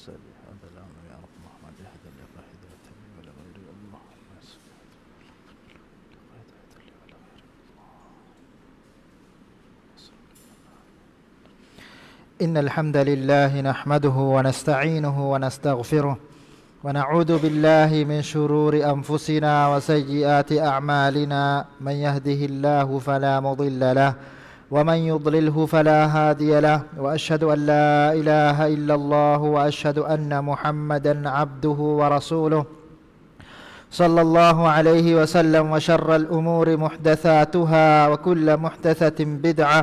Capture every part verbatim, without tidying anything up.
صل هذا الأمر يا رب محمد، اهد لغير ذاتي ولغير الله. إن الحمد لله نحمده ونستعينه ونستغفره، ونعوذ بالله من شرور أنفسنا وسيئات أعمالنا، من يهده الله فلا مضل له، ومن يضلله فلا هادي له، وأشهد أن لا إله إلا الله، وأشهد أن محمدا عبده ورسوله، صلى الله عليه وسلم، وشر الأمور محدثاتها، وكل محدثة بدعة،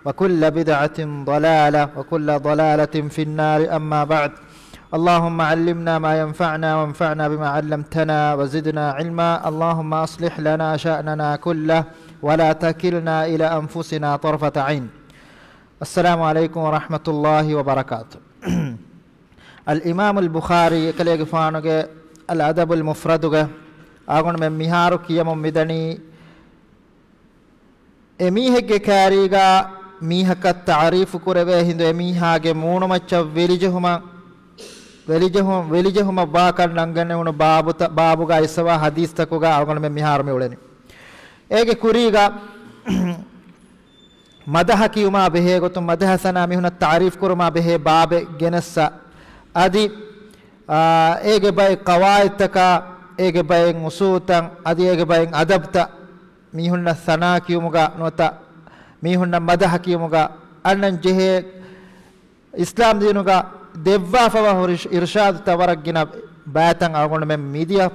وكل بدعة ضلالة، وكل ضلالة في النار، أما بعد. اللهم علمنا ما ينفعنا، وانفعنا بما علمتنا، وزدنا علما. اللهم أصلح لنا شأننا كله، ولا تكلنا إلى أنفسنا طرفة عين. السلام عليكم ورحمة الله وبركاته. އަލްއިމާމު އަލްބުޚާރީ އެކަލޭގެފާނުގެ އަލްއަދަބު އަލްމުފްރަދުގަ އަޅުގަނޑުމެން މިހާރު ކިޔަމުން މިދަނީ، އެމީހެއްގެ ކާރީގަ މީހަކަށް ތަޢުރީފު ކުރެވޭ ހިނދު އެމީހާގެ މޫނުމައްޗަށް ވެލިޖެހުމަށް، ވެލިޖެހު-، ވެލިޖެހުމަށް ވާކަން ނަންގަނެވުނު ބާބުތަ-، ބާބުގަ އައިސްފަވާ ޙަދީޘްތަކުގަ އަޅުގަނޑުމެން މިހާރު މި އުޅެނީ. އޭގެ ކުރީގަ މަދަޙަ ކިޔުމާ ބެހޭ ގޮތުން، މަދަޙަ ސަނާ މީހުންނަށް ތަޢުރީފު ކުރުމާ ބެހޭ ބާބެއް ގެނެއްސަ. އަދި، އާ، އޭގެ ބައެއް ޤަވާޢިދުތަކާ، އޭގެ ބައެއް އުޞޫލުތައް، އަދި އޭގެ ބައެއް އަދަބުތައް، މީހުންނަށް ސަނާ ކިޔުމުގަ ނުވަތަ މީހުންނަށް މަދަޙަ ކިޔުމުގަ އަންނަން ޖެހޭ އިސްލާމް ދީނުގަ ދެއްވާފަވާ ހުރި އިރުޝާދުތައް ވަރަށް ގިނަ ބައިތައް އަޅުގަނޑުމެން މިދިޔަ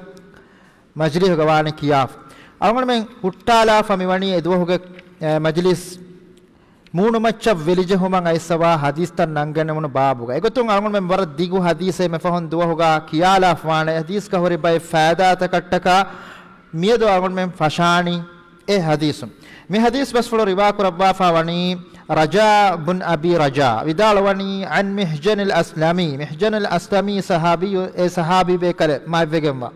މަޖިލީހުގަ ވާނެ ކިޔާފަ. އަޅުގަނޑުމެން ހުއްޓާލާފަ މިވަނީ އެދުވަހުގެ، އެ، މަޖިލީސް މޫނުމައްޗަށް ވެލިޖެހުމަށް އައިސްފަވާ ޙަދީޘްތައް ނަންގަނެވުނު ބާބުގަ. އެގޮތުން އަޅުގަނޑުމެން ވަރަށް ދިގު ޙަދީޘެއް މިފަހުން ދުވަހުގަ ކިޔާލާފަވާނެ. ޙަދީޘްގަ ހުރި ބައެއް ފައިދާތަކަށްޓަކާ މިއަދު އަޅުގަނޑުމެން ފަށާނީ އެ ޙަދީޘުން. މި ޙަދީޘް ބަސްފުޅު ރިވާކުރައްވާފަ ވަނީ ރަޖާ ބުން އަބީ ރަޖާ ވިދާޅުވަނީ، عن محجن الأسلمي، މިޙްޖަނުލް އަސްލަމީ ޞަޙާބީ، އެ ޞަޙާބީ ބޭކަލެއް މާތްވެގެންވާ.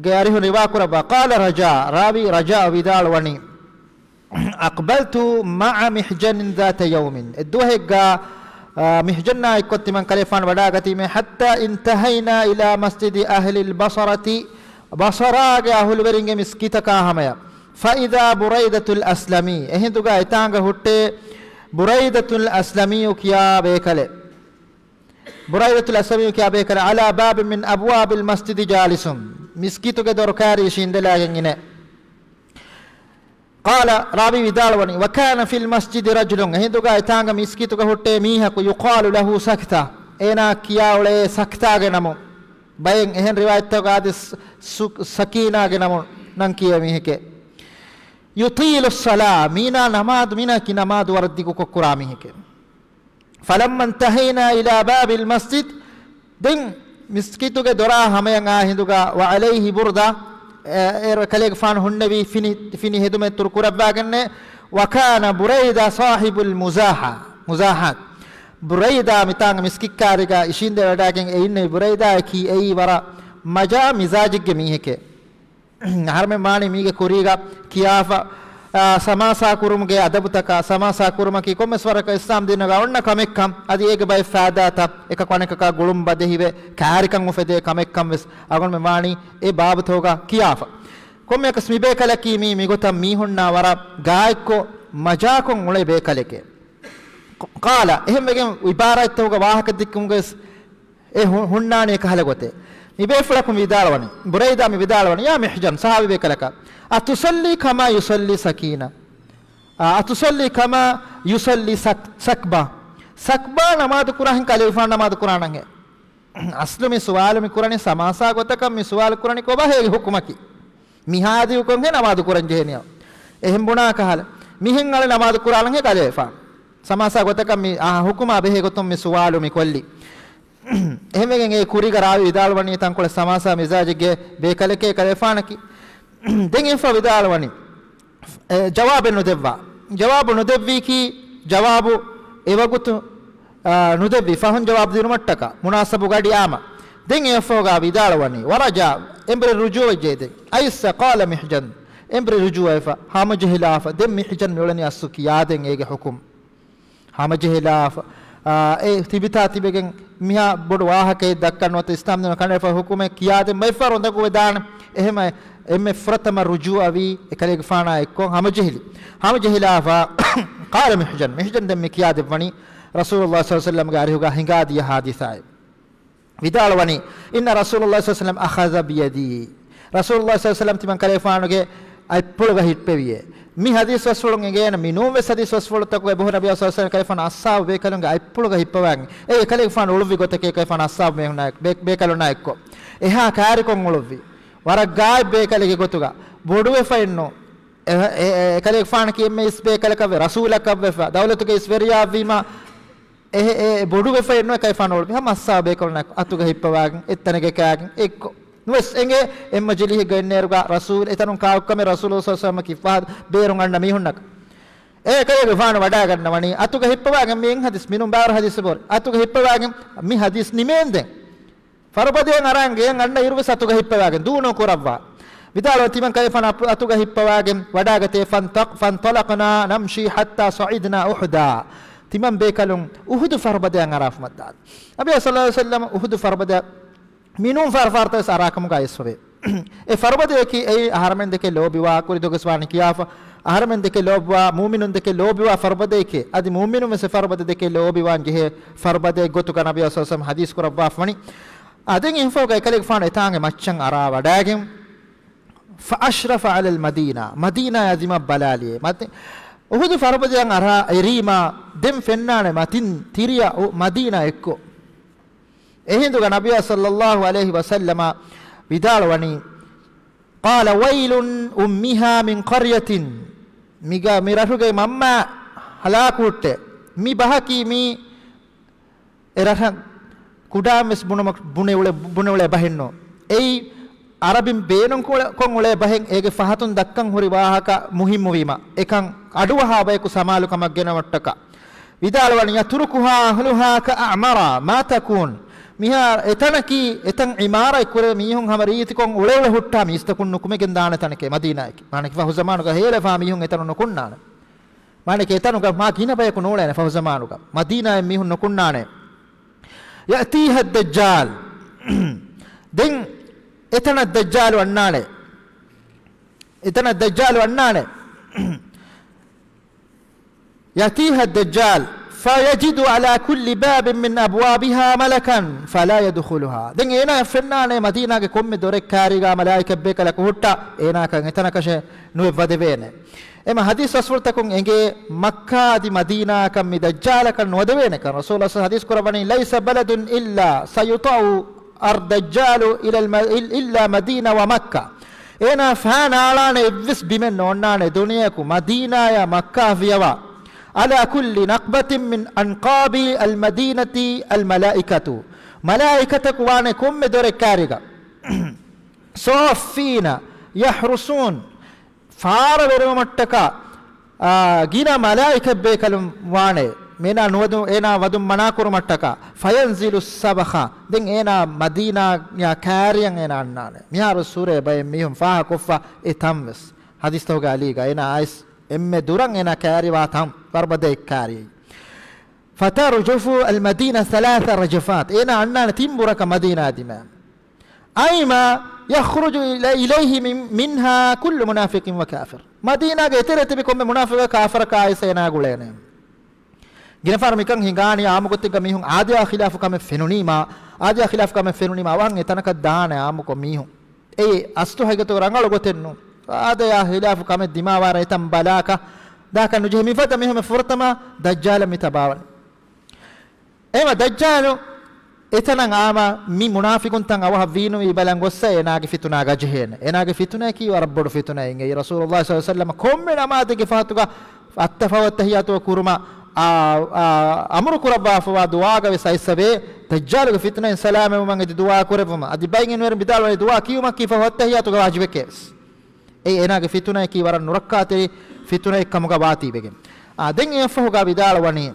ގެ އަރިހުން ރިވާކުރައްވާ، قال رجاء، ރާވީ ރަޖާ ވިދާޅުވަނީ، أقبلت مع محجن ذات يوم، އެއްދުވަހެއްގަ، އާ، މިޙްޖަނާ އެއްކޮށް ތިމަން ކަލޭފާނު ވަޑާގަތީމޭ، حتى انتهينا إلى مسجد أهل البصرة، ބަޞަރާގެ އަހުލުވެރިންގެ މިސްކިތަކާ ހަމަޔަށް. فإذا بريدة الأسلمي، އެހިނދުގަ އެތާނގަ ހުއްޓޭ ބުރައިދަތުލް އަސްލަމީ ކިޔާ ބޭކަލެއް. ބުރައިދަތުލް އަސްލަމީ ކިޔާ ބޭކަލެއް، على باب من أبواب المسجد جالس، މިސްކިތުގެ ދޮރުކާރި އިށީނދެލާގެން އިނޭ. قال، ރާވީ ވިދާޅުވަނީ، وكان في المسجد رجل، އެހިނދުގަ އެތާނގަ މިސްކިތުގަ ހުއްޓޭ މީހަކު، يقال له سكتة، އޭނާ ކިޔާ އުޅޭ ސަކްތާގެ ނަމުން. ބައެއް އެހެން ރިވާޔަތްތަކުގަ އަދި ސު-، ސަކީނާގެ ނަމުން ނަން ކިޔޭ މީހެކޭ. يطيل الصلاة، މީނާ ނަމާދު، މީނާ ކި ނަމާދު ވަރަށް ދިގުކޮށް ކުރާ މީހެކޭ. فلما انتهينا إلى باب المسجد، ދެން މިސްކިތުގެ ދޮރާ ހަމަޔަށް އާ ހިނދުގަ، وعليه بردة، އެ، އެ ކަލޭގެފާނު ހުންނެވީ ފިނި، ފިނި ހެދުމެއް ތުރު ކުރައްވާގެންނޭ. وكان بريدة صاحب المزاحة، މުޒާހާ. ބުރައިދާ މިތާނގަ މިސްކިތްކާރީގަ އިށީނދެވަޑާގެން އެ އިންނެވި ބުރައިދާއަކީ އެއީ ވަރަށް މަޖާ މިޒާޖެއްގެ މީހެކޭ. އަހަރެމެން ވާނީ މީގެ ކުރީގަ ކިޔާފަ، އާ، ސަމާސާ ކުރުމުގެ އަދަބުތަކާ، ސަމާސާ ކުރުމަކީ ކޮންމެސް ވަރަކަށް އިސްލާމް ދީނުގަ އޮންނަ ކަމެއްކަން، އަދި އޭގެ ބައެއް ފައިދާތައް އެކަކު އަނެކަކާ ގުޅުން ބަދެހިވެ ކާރިކަން އުފެދޭ ކަމެއްކަން ވެސް އަޅުގަނޑުމެން ވާނީ އެ ބާބުތަކުގަ ކިޔާފަ. ކޮންމެއަކަސް މި ބޭކަލަކީ މީ މިގޮތަށް މީހުންނާ ވަރަށް ގާތްކޮށް މަޖާކޮށް އުޅޭ ބޭކަލެކޭ. ޤާލަ، އެހެންވެގެން އިބާރާތްތަކުގަ ވާހަކަ ދެއްކުމުގަ ވެސް އެ ހު-، ހުންނާނީ އެކަހަލަ ގޮތެއް. މި ބޭފުޅަކު ވިދާޅުވަނީ، ބުރައިދާ މި ވިދާޅުވަނީ، يا محجن، ޞަޙާބީ ބޭކަލަކާ، أتصلي كما يصلي سكينة؟ އާ، أتصلي كما يصلي سك-، سكبة؟ ސަކްބާ ނަމާދު ކުރާހެން ކަލޭގެފާނު ނަމާދު ކުރާނަންހޭ؟ އަސްލު މި ސުވާލު މި ކުރަނީ ސަމާސާ ގޮތަކަށް މި ސުވާލު ކުރަނީ ކޮބާހޭ އޭގެ ޙުކުމަކީ؟ މިހާދި ކޮންހޭ ނަމާދު ކުރަން ޖެހެނީ؟ އެހެން ބުނާ ކަހަލަ. މިހެން އަޅެ ނަމާދު ކުރާނަންހޭ ކަލޭގެފާނު؟ ސަމާސާ ގޮތަކަށް މި އާ ޙުކުމާ ބެހޭ ގޮތުން މި ސުވާލު މި ކޮށްލީ. އެހެންވެގެން އެ ކުރީގަ ރާވީ ވިދާޅުވަނީ ތަންކޮޅެއް ސަމާސާ މިޒާޖެއްގެ ބޭކަލެކޭ ކަލޭފާނަކީ. ދެން އެފަ ވިދާޅުވަނީ، އެ، ޖަވާބެއް ނުދެއްވާ. ޖަވާބު ނުދެއްވީކީ، ޖަވާބު އެވަގުތު، އާ، ނުދެއްވީ ފަހުން ޖަވާބު ދިނުމަށްޓަކާ މުނާސަބު ގަޑި އާމަ. ދެން އެފަ ގާ ވިދާޅުވަނީ، ވަރަޖާ، އެނބުރި ރުޖޫވެއްޖެ ދެން. އައިސް ޤާލަ މިޙްޖަން، އެނބުރި ރުޖޫވެފަ، ހަމަޖެހިލާފަ، ދެން މިޙްޖަން މިއުޅެނީ އަސްލު ކިޔާދޭން އޭގެ ޙުކުމް. ހަމަޖެހިލާފަ، އާ، އެ ތިބިތާ ތިބެގެން މިހާ ބޮޑު ވާހަކައެއް ދައްކަން ނުވަތަ އިސްލާމް ދީނުގަ ކަނޑައެޅިފަ ހުކުމެއް ކިޔާދެން ބައެއްފަހަރު އުނދަގޫވެދާނެ. އެހެމަ އެންމެ ފުރަތަމަ ރުޖޫޢަވީ އެކަލޭގެފާނާ އެއްކޮށް ހަމަޖެހިލި. ހަމަޖެހިލާފަ، ޤާލަ މިޙްޖަން، މިޙްޖަން ދެން މި ކިޔާދެއްވަނީ ރަސޫލުﷲ ޞައްލަﷲު ޢަލައިހި ވަސައްލަމްގެ އަރިހުގަ ހިނގާދިޔަ ޙާދިސާއެއް. ވިދާޅުވަނީ، إن رسول الله صلى الله عليه وسلم أخذ بيدي. ރަސޫލުﷲ ޞައްލަﷲު ޢަލައިހި ވަސައްލަމް ތިމަން ކަލޭފާނުގެ އަތްޕުޅުގަ ހިއްޕެވިއޭ. މި ޙަދީޘް ވަސްފުޅުން އެނގޭނެ، މިނޫން ވެސް ޙަދީޘް ވަސްފުޅުތަކުގައި ބުހުން ނަބިއްޔާ ޞައްލަﷲު ޢަލައިހި ވަސައްލަމް ކަލޭފާނު އައްޞާބު ބޭކަލުންގެ އަތްޕުޅުގަ ހިއްޕަވާން. އެ އެކަލޭގެފާނު އުޅުއްވި ގޮތަކީ އެކަލޭފާނު އައްޞާބު ބޭކަލުންނާ އެއްކޮށް، ބޭކަލުންނާ އެއްކޮށް އެހާ ކާރިކޮށް އުޅުއްވި. ވަރަށް ގާތް ބޭކަލެއްގެ ގޮތުގަ ބޮޑުވެފައެއްނު. އެ، އެ، އެ، އެކަލޭގެފާނަކީ އެންމެ އިސް ބޭކަލަކަށް ވެ، ރަސޫލަކަށް ވެފަ، ދައުލަތުގެ އިސް ވެރިޔާ ވީމަ، އެ، އެ، ބޮޑުވެފައެއްނު. އެކަލޭގެފާނު އުޅުއްވި ހަމަ އައްޞާބު ބޭކަލުންނާ އެއްކޮށް އަތުގަ ހިއްޕަވާގެން، އެއްތަނެއްގަ ކާގެން އެއްކޮށް. ނުވެސް އެނގޭ، އެއް މަޖިލީހެއްގަ އިންނައިރުގަ ރަސޫލު އެތަނުން ކާކުކަމެއް ރަސޫލު ޞައްލަﷲު ޢަލައިހި ވަސައްލަމަކީ ފަހަތު ބޭރުން އަންނަ މީހުންނަކަށް. އެ އެކަލޭގެފާނު ވަޑާގަންނަވަނީ އަތުގަ ހިއްޕަވާގެން. މި އެއް ޙަދީޘް މިނޫން ބާރު ޙަދީޘެއް ބޯރި. އަތުގަ ހިއްޕަވާގެން މި ޙަދީޘް ނިމޭންދެން. ފަރުބަދަޔަށް އަރާން ގެޔަށް އަންނަ އިރުވެސް އަތުގަ ހިއްޕަވާގެން ދޫނު ކުރައްވާ. ވިދާޅުވަ ތިމަން ކަލޭފާނު އަތުގަ ހިއްޕަވާގެން ވަޑާގަތޭ. فانطق-، فانطلقنا نمشي حتى صعدنا أحدا. ތިމަން ބޭކަލުން އުޙުދު ފަރުބަދަޔަށް އަރާފަ މައްދާ. ނަބިއްޔާ ޞައްލަﷲު ޢަލައިހި ވަސައްލަމަ އުޙުދު ފަރުބަދަޔަށް މިނޫން ފަރުފަރުތައް ވެސް އަރާކަމުގައި އައިސްފަވޭ. އެ ފަރުބަދަޔަކީ އެއީ އަހަރަމެން ދެކެ ލޯބިވާ، ކުރި ދޮގެސް ވާނީ ކިޔާފަ، އަހަރަމެން ދެކެ ލޯބިވާ، މުއުމިނުން ދެކެ ލޯބިވާ ފަރުބަދަޔެކޭ. އަދި މުއުމިނުން ވެސް އެ ފަރުބަދަ ދެކެ ލޯބިވާން ޖެހޭ ފަރުބަދައެއް ގޮތުގަ ނަބިއްޔާ ޞައްލަﷲު ޢަލައިހި ވަސައްލަމަ ޙަދީޘް ކުރައްވާފަ ވަނީ. އާ، ދެން އެހެންފަހުގަ އެކަލޭގެފާނު އެތާނގެ މައްޗަށް އަރާ ވަޑާގެން، فأشرف على المدينة، މަދީނާއާ ދިމަށް ބަލާލިއޭ. މަތި-، އުޙުދު ފަރުބަދަޔަށް އަރާ އެރީމާ ދެން ފެންނާނެ މަތިން ތިރިއަށް އު-، މަދީނާ އެއްކޮށް. އެހިނދުގަ ނަބިއްޔާ ޞައްލަﷲު ޢަލައިހި ވަސައްލަމަ ވިދާޅުވަނީ، قال ويل أمها من قرية، މިގަ-، މި ރަށުގެ މަންމަ ހަލާކު ހުއްޓޭ. މި ބަހަކީ މީ އެ ރަށަށް ކުޑައިން ވެސް ބުނުމަ-، ބުނެ އުޅެ-، ބުނެ އުޅޭ ބަހެއްނު. އެއީ އަރަބިން ބޭނުން ކޮ-، ކޮށް އުޅޭ ބަހެއް. އޭގެ ފަހަތުން ދައްކަން ހުރި ވާހަކަ މުހިއްމުވީމަ، އެކަން އަޑުއަހާ ބަޔަކު ސަމާލުކަމަށް ގެނައުމަށްޓަކާ. ވިދާޅުވަނީ، يتركها أهلها كعمرة ما تكون. މިހާރު އެތަނަކީ، އެތަން ޢިމާރާތް ކުރެ މީހުން ހަމަ ރީތިކޮށް އުޅެ އުޅެ ހުއްޓާ މީސްތަކުން ނުކުމެގެން ދާނެ ތަނެކޭ މަދީނާއަކީ. މާނަކީ ފަހު ޒަމާނުގަ ހޭލެފާ މީހުން އެތަނުން ނުކުންނާނެ. މާނަކީ އެތަނުގަ މާ ގިނަ ބަޔަކު ނޫޅޭނެ ފަހު ޒަމާނުގަ. މަދީނާއަށް މީހުން ނުކުންނާނެ. يأتيها الدجال. ދެން އެތަނަށް ދައްޖާލު އަންނާނެ. އެތަނަށް ދައްޖާލު އަންނާނެ. يأتيها الدجال فيجد على كل باب من أبوابها ملكا فلا يدخلها. ދެން އޭނާ ފެންނާނެ މަދީނާގެ ކޮންމެ ދޮރެއް ކާރީގާ މަލާއިކަތް ބޭކަލަކު ހުއްޓާ، އޭނާއަކަށް އެތަނަކަށެއް ނުވެއްވަދެވޭނެ. އެމަ ޙަދީޘް ވަސްފުޅުތަކުން އެނގޭ، މައްކާ އަދި މަދީނާއަކަށް މި ދައްޖާލަކަށް ނުވަދެވޭނެކަން. ރަސޫލު ޞައްލަﷲު ޢަލައިހި ވަސައްލަމަ ޙަދީޘް ކުރައްވަނީ، ليس بلد إلا سيطأ الدجال إلى الم-، إلا مدينة ومكة. އޭނާ ފައި ނާޅާނެ އެއްވެސް ބިމެއް ނޯންނާނެ ދުނިޔެއަކު މަދީނާޔާ މައްކާ ފިޔަވާ. على كل نقبة من أنقاب المدينة الملائكة. މަލާއިކަތަކު ވާނެ ކޮންމެ ދޮރެއް ކާރީގަ. صافين يحرسون. ފާރަވެރިވުމަށްޓަކާ، އާ، ގިނަ މަލާއިކަތް ބޭކަލުން ވާނެ. އޭނާ ނުވަދު-، އޭނާ ވަދުން މަނާކުރުމަށްޓަކާ، فينزل السبخ. ދެން އޭނާ މަދީނާޔާ ކާރިއަށް އޭނާ އަންނާނެ. މިހާރު ސޫރައެއް ބައެއް މީހުން ފާހަގަކޮށްފަ އެ ތަން ވެސް. ޙަދީޘްތަކުގެ އަލީގަ އޭނާ އައިސް އެންމެ ދުރަށް އޭނާ ކާރިވާ ތަން ފަރުބަދައެއް ކާރި. فترجف المدينة ثلاث رجفات. އޭނާ އަންނާނެ ތިން ބުރަކަށް މަދީނާ ދިމާ. أيما يخرج إليه من، منها كل منافق وكافر. މަދީނާގެ އެތެރޭ ތިބި ކޮންމެ މުނާފިޤަކާ ކާފަރަކާ އައިސް އޭނާ ގުޅޭނެ. ގިނަފަހަރު މިކަން ހިނގާނީ އާއްމު ގޮތެއްގަ މީހުން އާދަޔާ ޚިލާފު ކަމެއް ފެނުނީމާ، އާދަޔާ ޚިލާފު ކަމެއް ފެނުނީމާ، އަވަހަށް އެތަނަކަށް ދާނެ އާއްމުކޮށް މީހުން. އެއީ އަސްލު ހަގީގަތުގަ ރަނގަޅު ގޮތެއް ނޫން. އާދަޔާ ޚިލާފު ކަމެއް ދިމާވާއިރަށް އެތަން ބަލާކަށް ދާކަށް ނުޖެހޭ. މިފަދަ މީހުން ފުރަތަމަ ދައްޖާލަށް މި ތަބާވަނީ. އެހެންވެ ދައްޖާލު އެތަނަށް އާމަ މި މުނާފިޤުންތައް އަވަހަށް ވީނުވީ ބަލަން ގޮއްސަ އޭނާގެ ފިތުނާގަ ޖެހޭނެ. އޭނާގެ ފިތުނައަކީ ވަރަށް ބޮޑު ފިތުނައެއް. އެއީ ރަސޫލުﷲ ޞައްލަﷲު ޢަލައިހި ވަސައްލަމަ ކޮންމެ ނަމާދެއްގެ ފަހަތުގަ އައްތަ-، ފަހު އައްތަޙިއްޔާތު ކުރުމަށް އާ، އާ، އަމުރު ކުރައްވާފަވާ ދުޢާގަ ވެސް އައިސްއެވެ. ދައްޖާލުގެ ފިތުނައިން ސަލާމަތްވުމަށް އެދި ދުޢާ ކުރެއްވުމަށް. އަދި ބައެއް އިންވެރިން ވިދާޅުވަނީ ދުޢާ ކިޔުމަކީ ފަހު އައްތަޙިއްޔާތުގެ ވާޖިބެކޭ ވެސް. އެއީ އޭނާގެ ފިތުނައަކީ ވަރަށް ނުރައްކާތެރި ފިތުނައެއް ކަމުގަ ވާތީވެގެން. އާ، ދެން އެއަށްފަހުގަ ވިދާޅުވަނީ،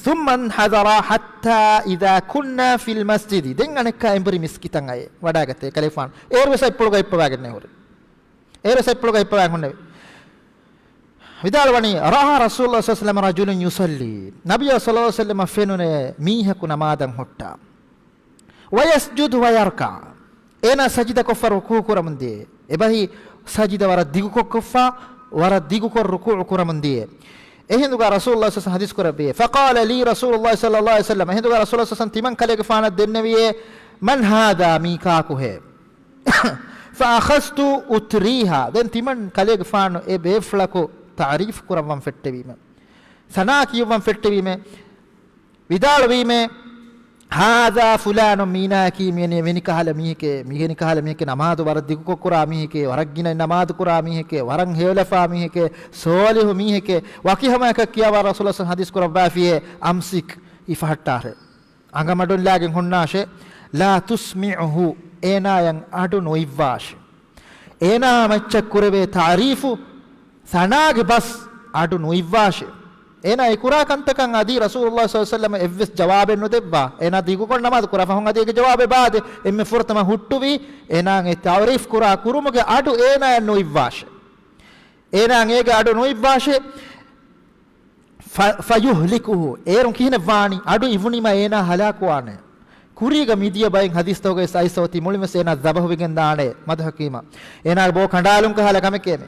ثم انحدر حتى إذا كنا في المسجد. ދެން އަނެއްކާ އެނބުރި މިސްކިތަށް އައި ވަޑާގަތޭ ކަލޭފާނު. އޭރުވެސް އަތްޕުޅުގަ ހިއްޕަވާގެންނޭ ހުރި. އޭރުވެސް އަތްޕުޅުގަ ހިއްޕަވާގެން ހުންނެވި. ވިދާޅުވަނީ، رأى رسول الله صلى الله عليه وسلم رجلا يصلي، ނަބިއްޔާ ޞައްލައްލާހު ޢަލައިހި ވަސައްލަމަ ރަޖުލުން ޔުޞައްލީ، ނަބިއްޔާ ޞައްލައްލާހު ޢަލައިހި ވަސައްލަމަ ފެނުނޭ މީހަކު ނަމާދަށް ހުއްޓާ. ويسجد ويركع، އޭނާ ސަޖިދަކޮށްފަ ރުކޫޢު ކުރަމުން ދިޔައީ. އެބަހީ ސަޖިދަ ވަރަށް ދިގުކޮށް ކޮށްފަ، ވަރަށް ދިގުކޮށް ރުކޫޢު ކުރަމުން ދިޔައީ. އެހިނދުގަ ރަސޫލުﷲ ޞައްލައްލާހު ޢަލައިހި ވަސައްލަމަ ޙަދީޘް ކުރެއްވިއޭ، فقال لي رسول الله صلى الله عليه وسلم، އެހިނދުގަ ރަސޫލުﷲ ޞައްލައްލާހު ޢަލައިހި ވަސައްލަމަ ތިމަން ކަލޭގެފާނަށް ދެންނެވިއޭ، من هذا، މީ ކާކުހޭ؟ فأخذت أتريها، ދެން ތިމަން ކަލޭގެފާނު އެ ބޭފުޅަކު ތަޢުރީފު ކުރައްވަން ފެއްޓެވީމެ، ސަނާ ކިޔުއްވަން ފެއްޓެވީމެ، ވިދާޅުވީމެ، هذا فلان، މީނާއަކީ މިވެނި، ވެނިކަހަލަ މީހެކޭ، މިވެނި ކަހަލަ މީހެކޭ، ނަމާދު ވަރަށް ދިގުކޮށް ކުރާ މީހެކޭ، ވަރަށް ގިނަ ނަމާދު ކުރާ މީހެކޭ، ވަރަށް ހެޔޮލަފާ މީހެކޭ، ޞާލިޙު މީހެކޭ، ވަކި ހަމައަކަށް ކިޔާވާ ރަސޫލުﷲ ޙަދީޘް ކުރައްވާފިއޭ، أمسك، ހިފަހައްޓާށޭ. އަނގަމަޑުންލާގެން ހުންނާށޭ. لا تسمعه، އޭނާޔަށް އަޑު ނުއިއްވާށޭ. އޭނާ މައްޗަށް ކުރެވޭ ތަޢުރީފު، ސަނާގެ ބަސް އަޑު ނުއިއްވާށޭ. އޭނާ އެ ކުރާ ކަންތަކަށް އަދި ރަސޫލުﷲ ޞައްލައްލާހު ޢަލައިހި ވަސައްލަމަ އެއްވެސް ޖަވާބެއް ނުދެއްވާ. އޭނާ ދިގުކޮށް ނަމާދު ކުރާ ފަހުން އަދި އޭގެ ޖަވާބެއް ބާދެ. އެންމެ ފުރަތަމަ ހުއްޓުވީ އޭނާ އެ ތަޢުރީފު ކުރާ ކުރުމުގެ އަޑު އޭނާޔަށް ނުއިއްވާށޭ. އޭނާ އޭގެ އަޑު ނުއިއްވާށޭ. ފަ-، فيهلكه، އޭރުން ކިހިނެއް ވާނީ؟ އަޑު އިވުނީމަ އޭނާ ހަލާކުވާނެ. ކުރީގަ މިދިޔަ ބައެއް ޙަދީޘްތަކުގައި އައިސް އޮތީ މުޅިންވެސް އޭނާ ޛަބަޙުވެގެން ދާނެ މަދުޙަކީމަށް. އޭނާގެ ބޯ ކަނޑާލުން ކަހަލަ ކަމެކޭމެ.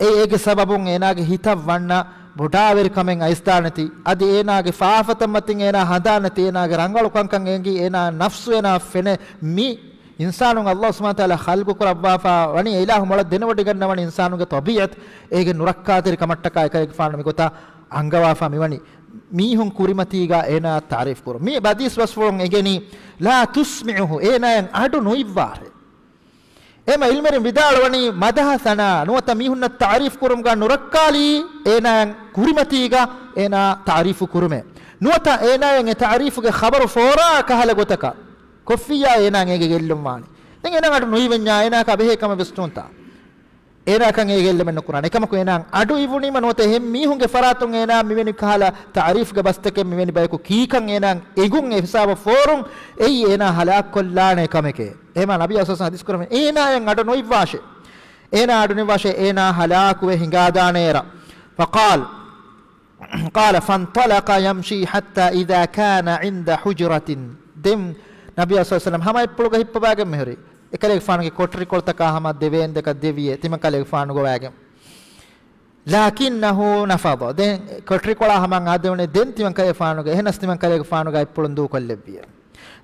އެ، އޭގެ ސަބަބުން އޭނާގެ ހިތަށް ވަންނަ ބޮޑާވެރިކަމެއް އައިސްދާނެތީ. އަދި އޭނާގެ ފާފަތައް މަތިން އޭނާ ހަނދާންނެތީ، އޭނާގެ ރަނގަޅު ކަންކަން އެނގި، އޭނާ ނަފްސު އޭނާ ފެނޭ. މި އިންސާނުން ﷲ ސުބްޙާނަހޫ ވަތަޢާލާ ޚަލްޤު ކުރައްވާފަ ވަނީ، އިލާހު މޮޅަށް ދެނެވޮޑިގަންނަވަނީ އިންސާނުންގެ ޠަބީޢަތު އޭގެ ނުރައްކާތެރި ކަމަށްޓަކާ އެކަލޭގެފާނު މިގޮތަށް އަންގަވާފަ މިވަނީ. މީހުން ކުރިމަތީގަ އޭނާ ތަޢުރީފު ކުރުން. މި ޙަދީޘް ބަސްފުޅުން އެނގެނީ، لا تسمعه، އޭނާޔަށް އަޑު ނުއިއްވާށޭ. އެމަ ޢިލްމުވެރިން ވިދާޅުވަނީ، މަދަޙަ ސަނާ ނުވަތަ މީހުންނަށް ތަޢުރީފު ކުރުމުގަ ނުރައްކާލީ، އޭނާޔަށް ކުރިމަތީގަ އޭނާ ތަޢުރީފު ކުރުމޭ. ނުވަތަ އޭނާޔަށް އެ ތަޢުރީފުގެ ޚަބަރު ފޯރާ ކަހަލަ ގޮތަކަށް ކޮށްފިއްޔާ އޭނާ އޭގެ ގެއްލުން ވާނީ. ދެން އޭނާ އަޑު ނުއިވެންޏާ، އޭނާއަކަށް އަބެހޭ ކަމެއް ވެސް ނޫންތާ. އޭނާއަކަށް އޭ ގެއްލެމެއް ނުކުރާނެ. އެކަމަކު އޭނާ އަޑު އިވުނީމަ ނުވަތަ އެހެން މީހުންގެ ފަރާތުން އޭނާ މިވެނި ކަހަލަ ތަޢުރީފުގެ ބަސްތަކެއް މިވެނި ބަޔަކު ކީކަން އޭނާ އެނގުން އެ ހިސާބަށް ފޯރުން އެއީ އޭނާ ހަލާކުކޮށްލާނެ ކަމެކޭ. އެހެމާ ނަބީ ޞައްލައްލާހު ޢަލައިހި ވަސައްލަމަ ޙަދީޘް ކުރަމެ، އޭނާޔަށް އަޑު ނުއިއްވާށޭ. އޭނާ އަޑު ނުއިއްވާށޭ، އޭނާ ހަލާކުވެ ހިނގާދާނޭ އޭރަށް. ފަޤާލް، ޤާލަ ފަންޠަލަޤަ ޔަމްޝީ ޙައްތާ އިޛާ ކާނަ ޢިންދަ ޙުޖުރަތިން. ދެން ނަބީ ޞައްލައްލާހު ޢަލައިހި ވަސައްލަމަ ހަމަ އެއްޕުޅުގަ ހިއްޕަވާގެން މިހުރި. އެކަލޭގެފާނުގެ ކޮޓަރިކޮޅުތަކާ ހަމަ ދެވޭން ދެކަށް ދެވިޔޭ، ތިމަން ކަލޭގެފާނު ގޮވާގެން. ލާކިންނަހޫ ނަފަޟަ. ދެން ކޮޓަރިކޮޅާ ހަމަ އާދެވުނީ، ދެން ތިމަން ކަލޭގެފާނުގެ، އެހެނަސް ތިމަން ކަލޭގެފާނުގެ އެއްޕުޅުން ދޫކޮށްލެއްވިޔޭ.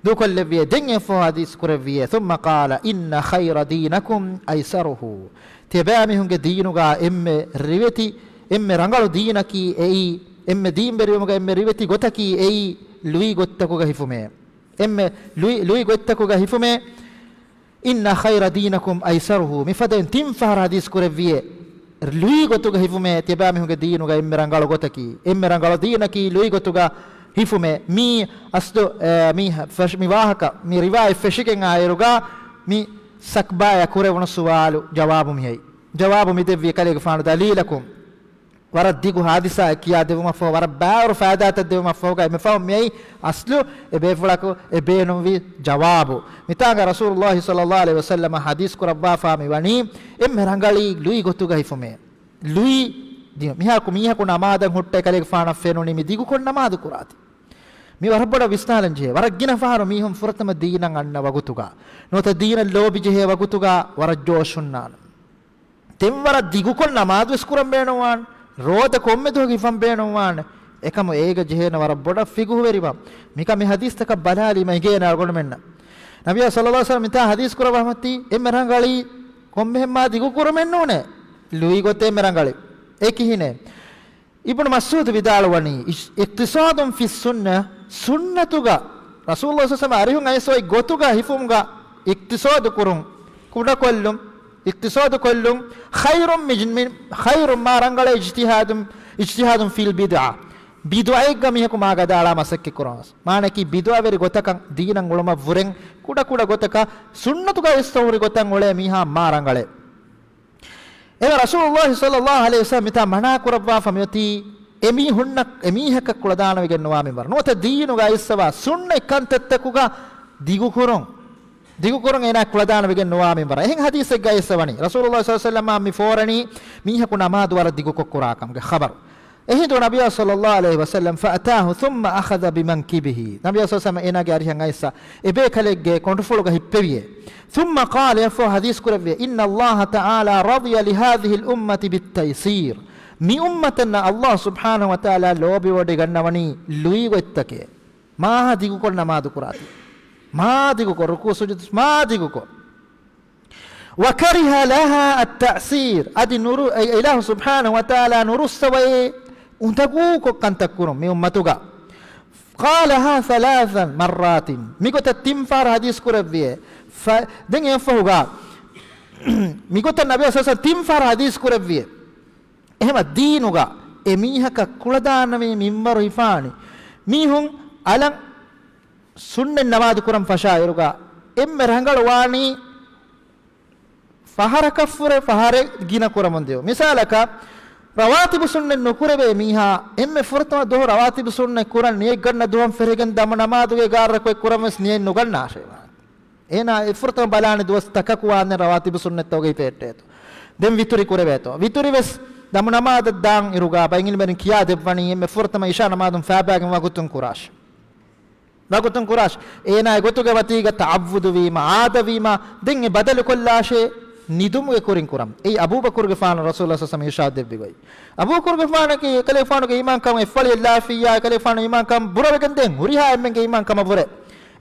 ދޫކޮށްލެއްވިޔޭ. ދެން އެއަށްފަހު ޙަދީޘް ކުރެއްވިޔޭ. ثُمَّ قَالَ إِنَّ خَيْرَ دِينِكُمْ أَيْسَرُهُ. ތިޔަބައިމީހުންގެ ދީނުގަ އެންމެ ރިވެތި، އެންމެ ރަނގަޅު ދީނަކީ އެއީ، އެންމެ ދީންވެރިވުމުގަ އެންމެ ރިވެތި ގޮތަކީ އެއީ، ލުއިގޮތްތަކުގަ ހިފުމޭ. އެންމެ ލުއި، ލުއިގޮތްތަކުގަ ހިފުމޭ. إِنَّ خَيْرَ دِينِكُمْ أَيْسَرُهُ. މިފަދައިން ތިން ފަހަރު ޙަދީޘް ކުރެއްވިޔޭ. ލުއިގޮތުގަ ހިފުމޭ ތިޔަބައިމީހުންގެ ދީނުގަ އެންމެ ރަނގަޅު ގޮތަކީ، އެންމެ ރަނގަޅު ދީނަކީ ލުއިގޮތުގަ ހިފުމޭ. މީ އަސްލު، އެ، މީ ފެށި، މި ވާހަކަ، މި ރިވާޔަތް ފެށިގެން އާއިރުގަ މި ސަކްބާޔަށް ކުރެވުނު ސުވާލު ޖަވާބު މިހައި. ޖަވާބު މި ދެއްވި ކަލޭގެފާނު ދަލީލަކުން. ވަރަށް ދިގު ޙާދިސާއެއް ކިޔާ ދެވުމަށްފަހު، ވަރަށް ބާރު ފައިދާތައް ދެވުމަށްފަހުގަ، އެންމެ ފަހުން މިއައީ އަސްލު އެ ބޭފުޅަކު އެ ބޭނުންވި ޖަވާބު. މިތާނގަ ރަސޫލުﷲ ޞައްލައްލާހު ޢަލައިހި ވަސައްލަމަ ޙަދީޘް ކުރައްވާފާ މިވަނީ، އެންމެ ރަނގަޅީ ލުއިގޮތުގަ ހިފުމޭ. ލުއި ދި-، މިހާރަކު މީހަކު ނަމާދަށް ހުއްޓޭ ކަލޭގެފާނަށް ފެނުނީ މި ދިގުކޮށް ނަމާދު ކުރާތީ. މި ވަރަށް ބޮޑަށް ވިސްނާލަން ޖެހޭ. ވަރަށް ގިނަ ފަހަރު މީހުން ފުރަތަމަ ދީނަށް އަންނަ ވަގުތުގަ، ނުވަތަ ދީނަށް ލޯބި ޖެހޭ ވަގުތުގަ ވަރަށް ޖޯޝުންނާނެ. ދެން ވަރަށް ދިގުކޮށް ނަމާދުވެސް ކުރަން ބޭނުންވާނެ. ރޯދަ ކޮންމެ ދުވަހަކު ހިފަން ބޭނުންވާނެ. އެކަމު އޭގަ ޖެހޭނެ ވަރަށް ބޮޑަށް ފިޤުހުވެރިވާން. މިކަމެއް ޙަދީޘްތަކަށް ބަލާލީމަ އެނގޭނެ އަޅުގަނޑުމެންނަށް. ނަބިއްޔާ ޞައްލައްލާހު ޢަލައިހި ވަސައްލަމަ މިތާ ޙަދީޘް ކުރައްވާ ހަމަތީ އެންމެ ރަނގަޅީ ކޮންމެހެންމާ ދިގު ކުރުމެއް ނޫނޭ. ލުއިގޮތޭ އެންމެ ރަނގަޅީ. އެ ކިހިނެއް؟ އިބްނު މަސްޢޫދު ވިދާޅުވަނީ، އިޝް-، اقتصاد في السنة، ސުންނަތުގަ ރަސޫލުﷲ ޞައްލައްލާހު ޢަލައިހި ވަސައްލަމަ އަރިހުން އައިސް އޮތް ގޮތުގަ ހިފުމުގަ އިޤްތިޞާދު ކުރުން، ކުޑަކޮށްލުން، އިޤްތިޞާދު ކޮށްލުން، خير من، من، خير، މާ ރަނގަޅޭ، اجتهاد، اجتهاد في البدعة، ބިދުޢައެއްގަ މީހަކު މާ ގަދައަޅާ މަސައްކަތް ކުރުން. މާނައަކީ ބިދުޢަވެރި ގޮތަކަށް ދީނަށް އުޅުމަށްވުރެން ކުޑަކުޑަ ގޮތަކަށް ސުންނަތުގަ އިސްތަހުރި ގޮތަށް އުޅޭ މީހާ މާ ރަނގަޅޭ. އެވެ ރަސޫލުﷲ ޞައްލައްލާހު ޢަލައިހި ވަސައްލަމަ މިތާ މަނާ ކުރައްވާފަ މިއޮތީ އެމީހުންނަށް، އެމީހަކަށް ކުޅަދާނަވެގެން ނުވާ މިންވަރު. ނުވަތަ ދީނުގަ އައިސްފަވާ ސުންނަތް ކަންތައްތަކުގަ ދިގުކުރުން. ދިގުކުރުން އޭނާ ކުޅަދާނަވެގެން ނުވާ މިންވަރަށް. އެހެން ޙަދީޘެއްގައި އިސްވަނީ، ރަސޫލުﷲ ޞައްލަﷲ ޢަލައިހި ވަސައްލަމަ މި ފޯރަނީ މީހަކު ނަމާދު ވަރަށް ދިގުކޮށް ކުރާކަމުގެ ޚަބަރު. އެހިނދު ނަބިއްޔާ ޞައްލަﷲ ޢަލައިހި ވަސައްލަމަ، فأتاه ثم أخذ بمنكبه. ނަބިއްޔާ ޞައްލަﷲ ޢަލައިހި ވަސައްލަމަ އޭނާގެ އަރިހަށް އައިސްފަ އެބޭކަލެއްގެ ކޮނޑުފުޅުގަ ހިއްޕެވިއޭ. ثم قال، އެއަށްފަހު ޙަދީޘް ކުރެއްވިއޭ، إن الله تعالى رضي لهذه الأمة بالتيسير. މި އުއްމަތަށް ﷲ ސުބްޙާނަހޫ ވަތަޢާލާ ލޯބިވޮޑިގަންނަވަނީ ލުއިގޮތްތަކެއް. މާ ދިގުކޮށް ނަމާދު ކުރާތީ. މާ ދިގުކޮށް ރުކޫޢު ސުޖޫދު މާ ދިގުކޮށް. وكره لها التعسير. އަދި ނުރު-، އެ އިލާހު ސުބްޙާނަހޫ ވަތަޢާލާ ނުރުއްސަވައޭ އުނދަގޫކޮށް ކަންތައް ކުރުން މި އުއްމަތުގަ. قالها ثلاث مرات. މިގޮތަށް ތިން ފަހަރަށް ޙަދީޘް ކުރެއްވިއޭ. ފަ-، ދެން އެއަށްފަހުގަ މިގޮތަށް ނަބިއްޔާ ޞައްލަﷲ ޢަލައިހި ވަސައްލަމަ ތިން ފަހަރަށް ޙަދީޘް ކުރެއްވިއޭ. އެހެމަ ދީނުގަ އެ މީހަކަށް ކުޅަދާނަވީ މިންވަރު ހިފާނީ. މީހުން އަލަށް ސުންނަތް ނަމާދު ކުރަން ފަށާއިރުގަ އެންމެ ރަނގަޅު ވާނީ ފަހަރަކަށްފުރެ ފަހަރެއް ގިނަ ކުރަމުން ދިޔުން. މިސާލަކަށް، ރަވާތިބު ސުންނަތް ނުކުރެވޭ މީހާ އެންމެ ފުރަތަމަ ދުވަހު ރަވާތިބު ސުންނަތް ކުރަން ނިޔަތްގަންނަ ދުވަހަށް ފެށިގެން ދަމު ނަމާދުގެ ގާތް ރަކުޢަތް ކުރަން ވެސް ނިޔަތް ނުގަންނާށޭ. އޭނާ އެ ފުރަތަމަ ބަލާނެ ދުވަސް ތަކަކު ވާންދެން ރަވާތިބު ސުންނަތްތަކުގައި ފެއްޓޭތޯ. ދެން ވިތުރި ކުރެވޭތޯ. ވިތުރި ވެސް ދަމު ނަމާދަށް ދާން އިރުގަ ބައިން ޢިލްމުވެރިން ކިޔާ ދެއްވަނީ އެންމެ ފުރަތަމަ ޢިޝާ ނަމާދުން ފާބާގެން ވަގުތުން ކުރާށޭ. ވަގުތުން ކުރާށޭ. އޭނާ އެ ގޮތުގެ ވަތީގަ ތަޢައްވުދު ވީމަ، އާދަވީމަ، ދެން އެ ބަދަލު ކޮށްލާށޭ ނިދުމުގެ ކުރިން ކުރަން. އެއީ އަބޫބަކުރުގެފާނު ރަސޫލުﷲ ޞައްލަﷲ ޢަލައިހި ވަސައްލަމަ އިރުޝާދު ދެއްވި ގޮތް. އަބޫބަކުރުގެފާނަކީ އެކަލޭގެފާނުގެ އީމާންކަމަށް އެއްފަޅިއެއް ލާފިއްޔާ، އެކަލޭގެފާނު އީމާންކަން ބުރަވެގެން ދޭން ހުރިހާ އެންމެންގެ އީމާންކަމަށްވުރެ.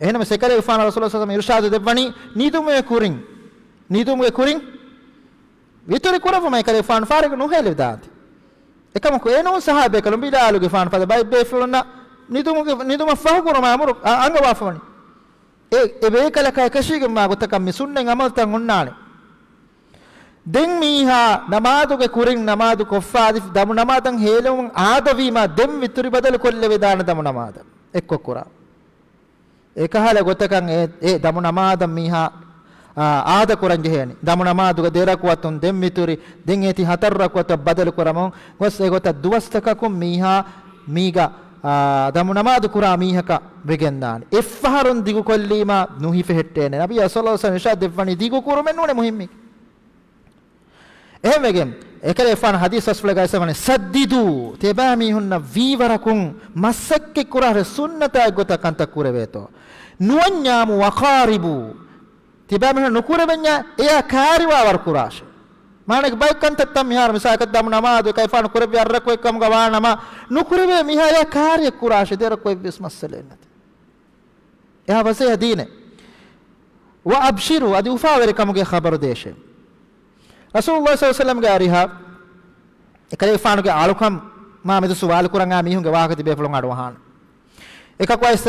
އެހެންނަމަވެސް އެކަލޭގެފާނު ރަސޫލުﷲ ޞައްލަﷲ ޢަލައިހި ވަސައްލަމަ އިރުޝާދު ދެއްވަނީ ނިދުމުގެ ކުރިން. ނިދުމުގެ ކުރިން ވިތުރި ކުރެއްވުމަށް އެކަލޭގެފާނު ފާރިގު ނުހޭލި ދާންތީ. އެކަމަކު އެނޫން ޞަޙާބީ ބިލާލުގެފާނު ފަދަ ބައެއް ބޭފުޅުންނަށް ނިދުމުގެ، ނިދުމަށް ފަހުކުރުމަށް އަމުރު އަ-، އަންގަވާފަވަނީ. އެ، އެ ބޭކަލަކާ އެކަށީގެންވާ ގޮތަކަށް މި ސުންނަތް ޢަމަލުތައް ހުންނާނެ. ދެން މީހާ ނަމާދުގެ ކުރިން ނަމާދު ކޮށްފަ އަދި ދަމު ނަމާދަށް ހޭލުމުން އާދަވީމަ ދެން ވިތުރި ބަދަލު ކޮށްލެވިދާނެ ދަމު ނަމާދަށް އެއްކޮށް ކުރާ. އެކަހަލަ ގޮތަކަށް އެ، އެ ދަމު ނަމާދަށް މީހާ، އާ، އާދަ ކުރަން ޖެހޭނެ. ދަމު ނަމާދުގަ ދެ ރަކުޢަތުން ދެން ވިތުރި، ދެން އޭތި ހަތަރު ރަކުޢަތަށް ބަދަލު ކުރަމުން ގޮސް އެގޮތަށް ދުވަސްތަކަކުން މީހާ މީގަ، އާ، ދަމު ނަމާދު ކުރާ މީހަކަށް ވެގެންދާނެ. އެއްފަހަރުން ދިގުކޮށްލީމަ ނުހިފެހެއްޓޭނެ. ނަބިއްޔާ ޞައްލަﷲ ޢަލައިހި ވަސައްލަމަ އިރުޝާދު ދެއްވަނީ ދިގު ކުރުމެއް ނޫނޭ މުހިއްމީ. އެހެންވެގެން، އެކަލޭގެފާނު ޙަދީޘް ބަސްފުޅެއްގައި އައިސްފަވަނީ، ސައްދިދޫ، ތިޔަބައިމީހުންނަށް ވީވަރަކުން މަސައްކަތް ކުރާށޭ ސުންނަތާ އެއްގޮތަށް ކަންތައް ކުރެވޭތޯ. ނުވަންޏާމު ވަޤާރިބޫ، ތިޔަބައިމީހުން ނުކުރެވެންޏާ އެޔާ ކާރިވާވަރު ކުރާށޭ. މާނައަކީ ބައެއް ކަންތައްތައް މިހާރު މިސާލަކަށް ދަމު ނަމާދު އެކަލޭގެފާނު ކުރެއްވި އަށް ރަކުޢަތް ކަމުގަ ވާނަމަ، ނުކުރެވޭ މީހާ އެޔާ ކާރިއެއް ކުރާށޭ، ދެ ރަކުޢަތް ވެސް މައްސަލައެއް ނެތި. އެހާ ފަސޭހަ ދީނެއް. ވައަބްޝިރޫ، އަދި އުފާވެރިކަމުގެ ޚަބަރު ދޭށޭ. ރަސޫލުﷲ ޞައްލަﷲ ޢަލައިހި ވަސައްލަމްގެ އަރިހަށް އެކަލޭގެފާނުގެ އަޅުކަން މާ މެދު ސުވާލު ކުރަން އާ މީހުންގެ ވާހަކަ ތިބޭފުޅުން އަޑުއަހާނެ. އެކަކު އައިސް،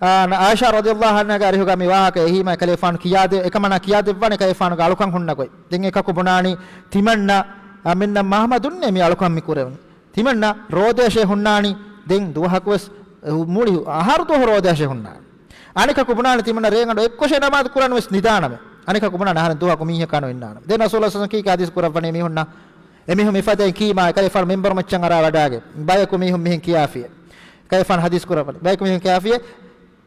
އާ، ޢާއިޝާ ރަޟިޔަﷲ ޢަންހާގެ އަރިހުގަ މި ވާހަކަ އެހީމަ އެކަލޭގެފާނު ކިޔާދެ، އެކަމަނާ ކިޔާދެއްވާނެ އެކަލޭގެފާނުގެ އަޅުކަން ހުންނަ ގޮތް. ދެން އެކަކު ބުނާނީ ތިމަންނަ، އާ، މެންނަށް މަހަމަ ދުންނޭ މި އަޅުކަން މި ކުރެވުނީ. ތިމަންނަ ރޯދަޔަށޭ ހުންނާނީ. ދެން ދުވަހަކުވެސް، މުޅި އަހަރު ދުވަހު ރޯދަޔަށޭ ހުންނާނީ. އަނެކަކު ބުނާނެ ތިމަންނަ ރޭގަނޑު އެއްކޮށޭ ނަމާދު ކުރާނަމަވެސް ނިދާނަމޭ. އަނެކަކު ބުނާނެ އަހަރެން ދުވަހަކު މީހަކާ ނުއިންނާނަމޭ. ދެން ރަސޫލުﷲ ޞައްލަﷲ ޢަލައިހި ވަސައްލަމަ ކީކޭ ޙަދީޘް ކުރައްވަނީ މީހުންނަށް؟ އެމީހުން މިފަދައިން ކީމާ އެކަލޭގެފާނު މިންބަރު މައްޗަށް އަރާ ވަޑާގެ. ބަޔަކު މީހުން މިހެން ކިޔާފިޔޭ. އެކަލޭގެފާނު ޙަދީޘް ކުރައްވަނީ. ބަޔަކު މީހުން ކިޔާފިޔޭ.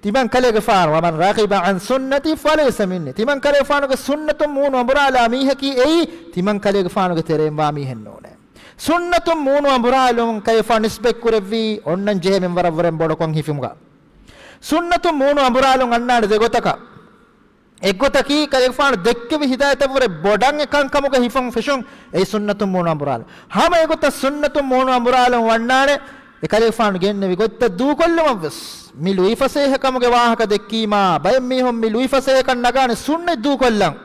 ތިމަން ކަލޭގެފާނު، ومن رغب عن سنتي فليس مني. ތިމަން ކަލޭގެފާނުގެ ސުންނަތުން މޫނު އަނބުރާލާ މީހަކީ އެއީ ތިމަން ކަލޭގެފާނުގެ ތެރެއިން ވާ މީހެއް ނޫނޭ. ސުންނަތުން މޫނު އަނބުރާލުން ކަލޭގެފާނު ނިސްބަތް ކުރެއްވީ އޮންނަން ޖެހޭ މިންވަރަށްވުރެން ބޮޑުކޮށް ހިފުމުގަ. ސުންނަތުން މޫނު އަނބުރާލުން އަންނާނެ ދެ ގޮތަކަށް. އެއްގޮތަކީ ކަލޭގެފާނު ދެއްކެވި ހިދާޔަތަށްވުރެ ބޮޑަށް އެކަންކަމުގަ ހިފަން ފެށުން، އެއީ ސުންނަތުން މޫނު އަނބުރާލުން. ހަމަ އެގޮތަށް ސުންނަތުން މޫނު އަނބުރާލުން ވަންނާނެ، އެ ކަލޭގެފާނު ގެންނެވި ގޮތްތައް ދޫކޮށްލުމަށްވެސް. މި ލުއިފަސޭހަކަމުގެ ވާހަކަ ދެއްކީމާ، ބައެއް މީހުން މި ލުއިފަސޭހަކަން ނަގާނެ ސުންނަތް ދޫކޮށްލަން.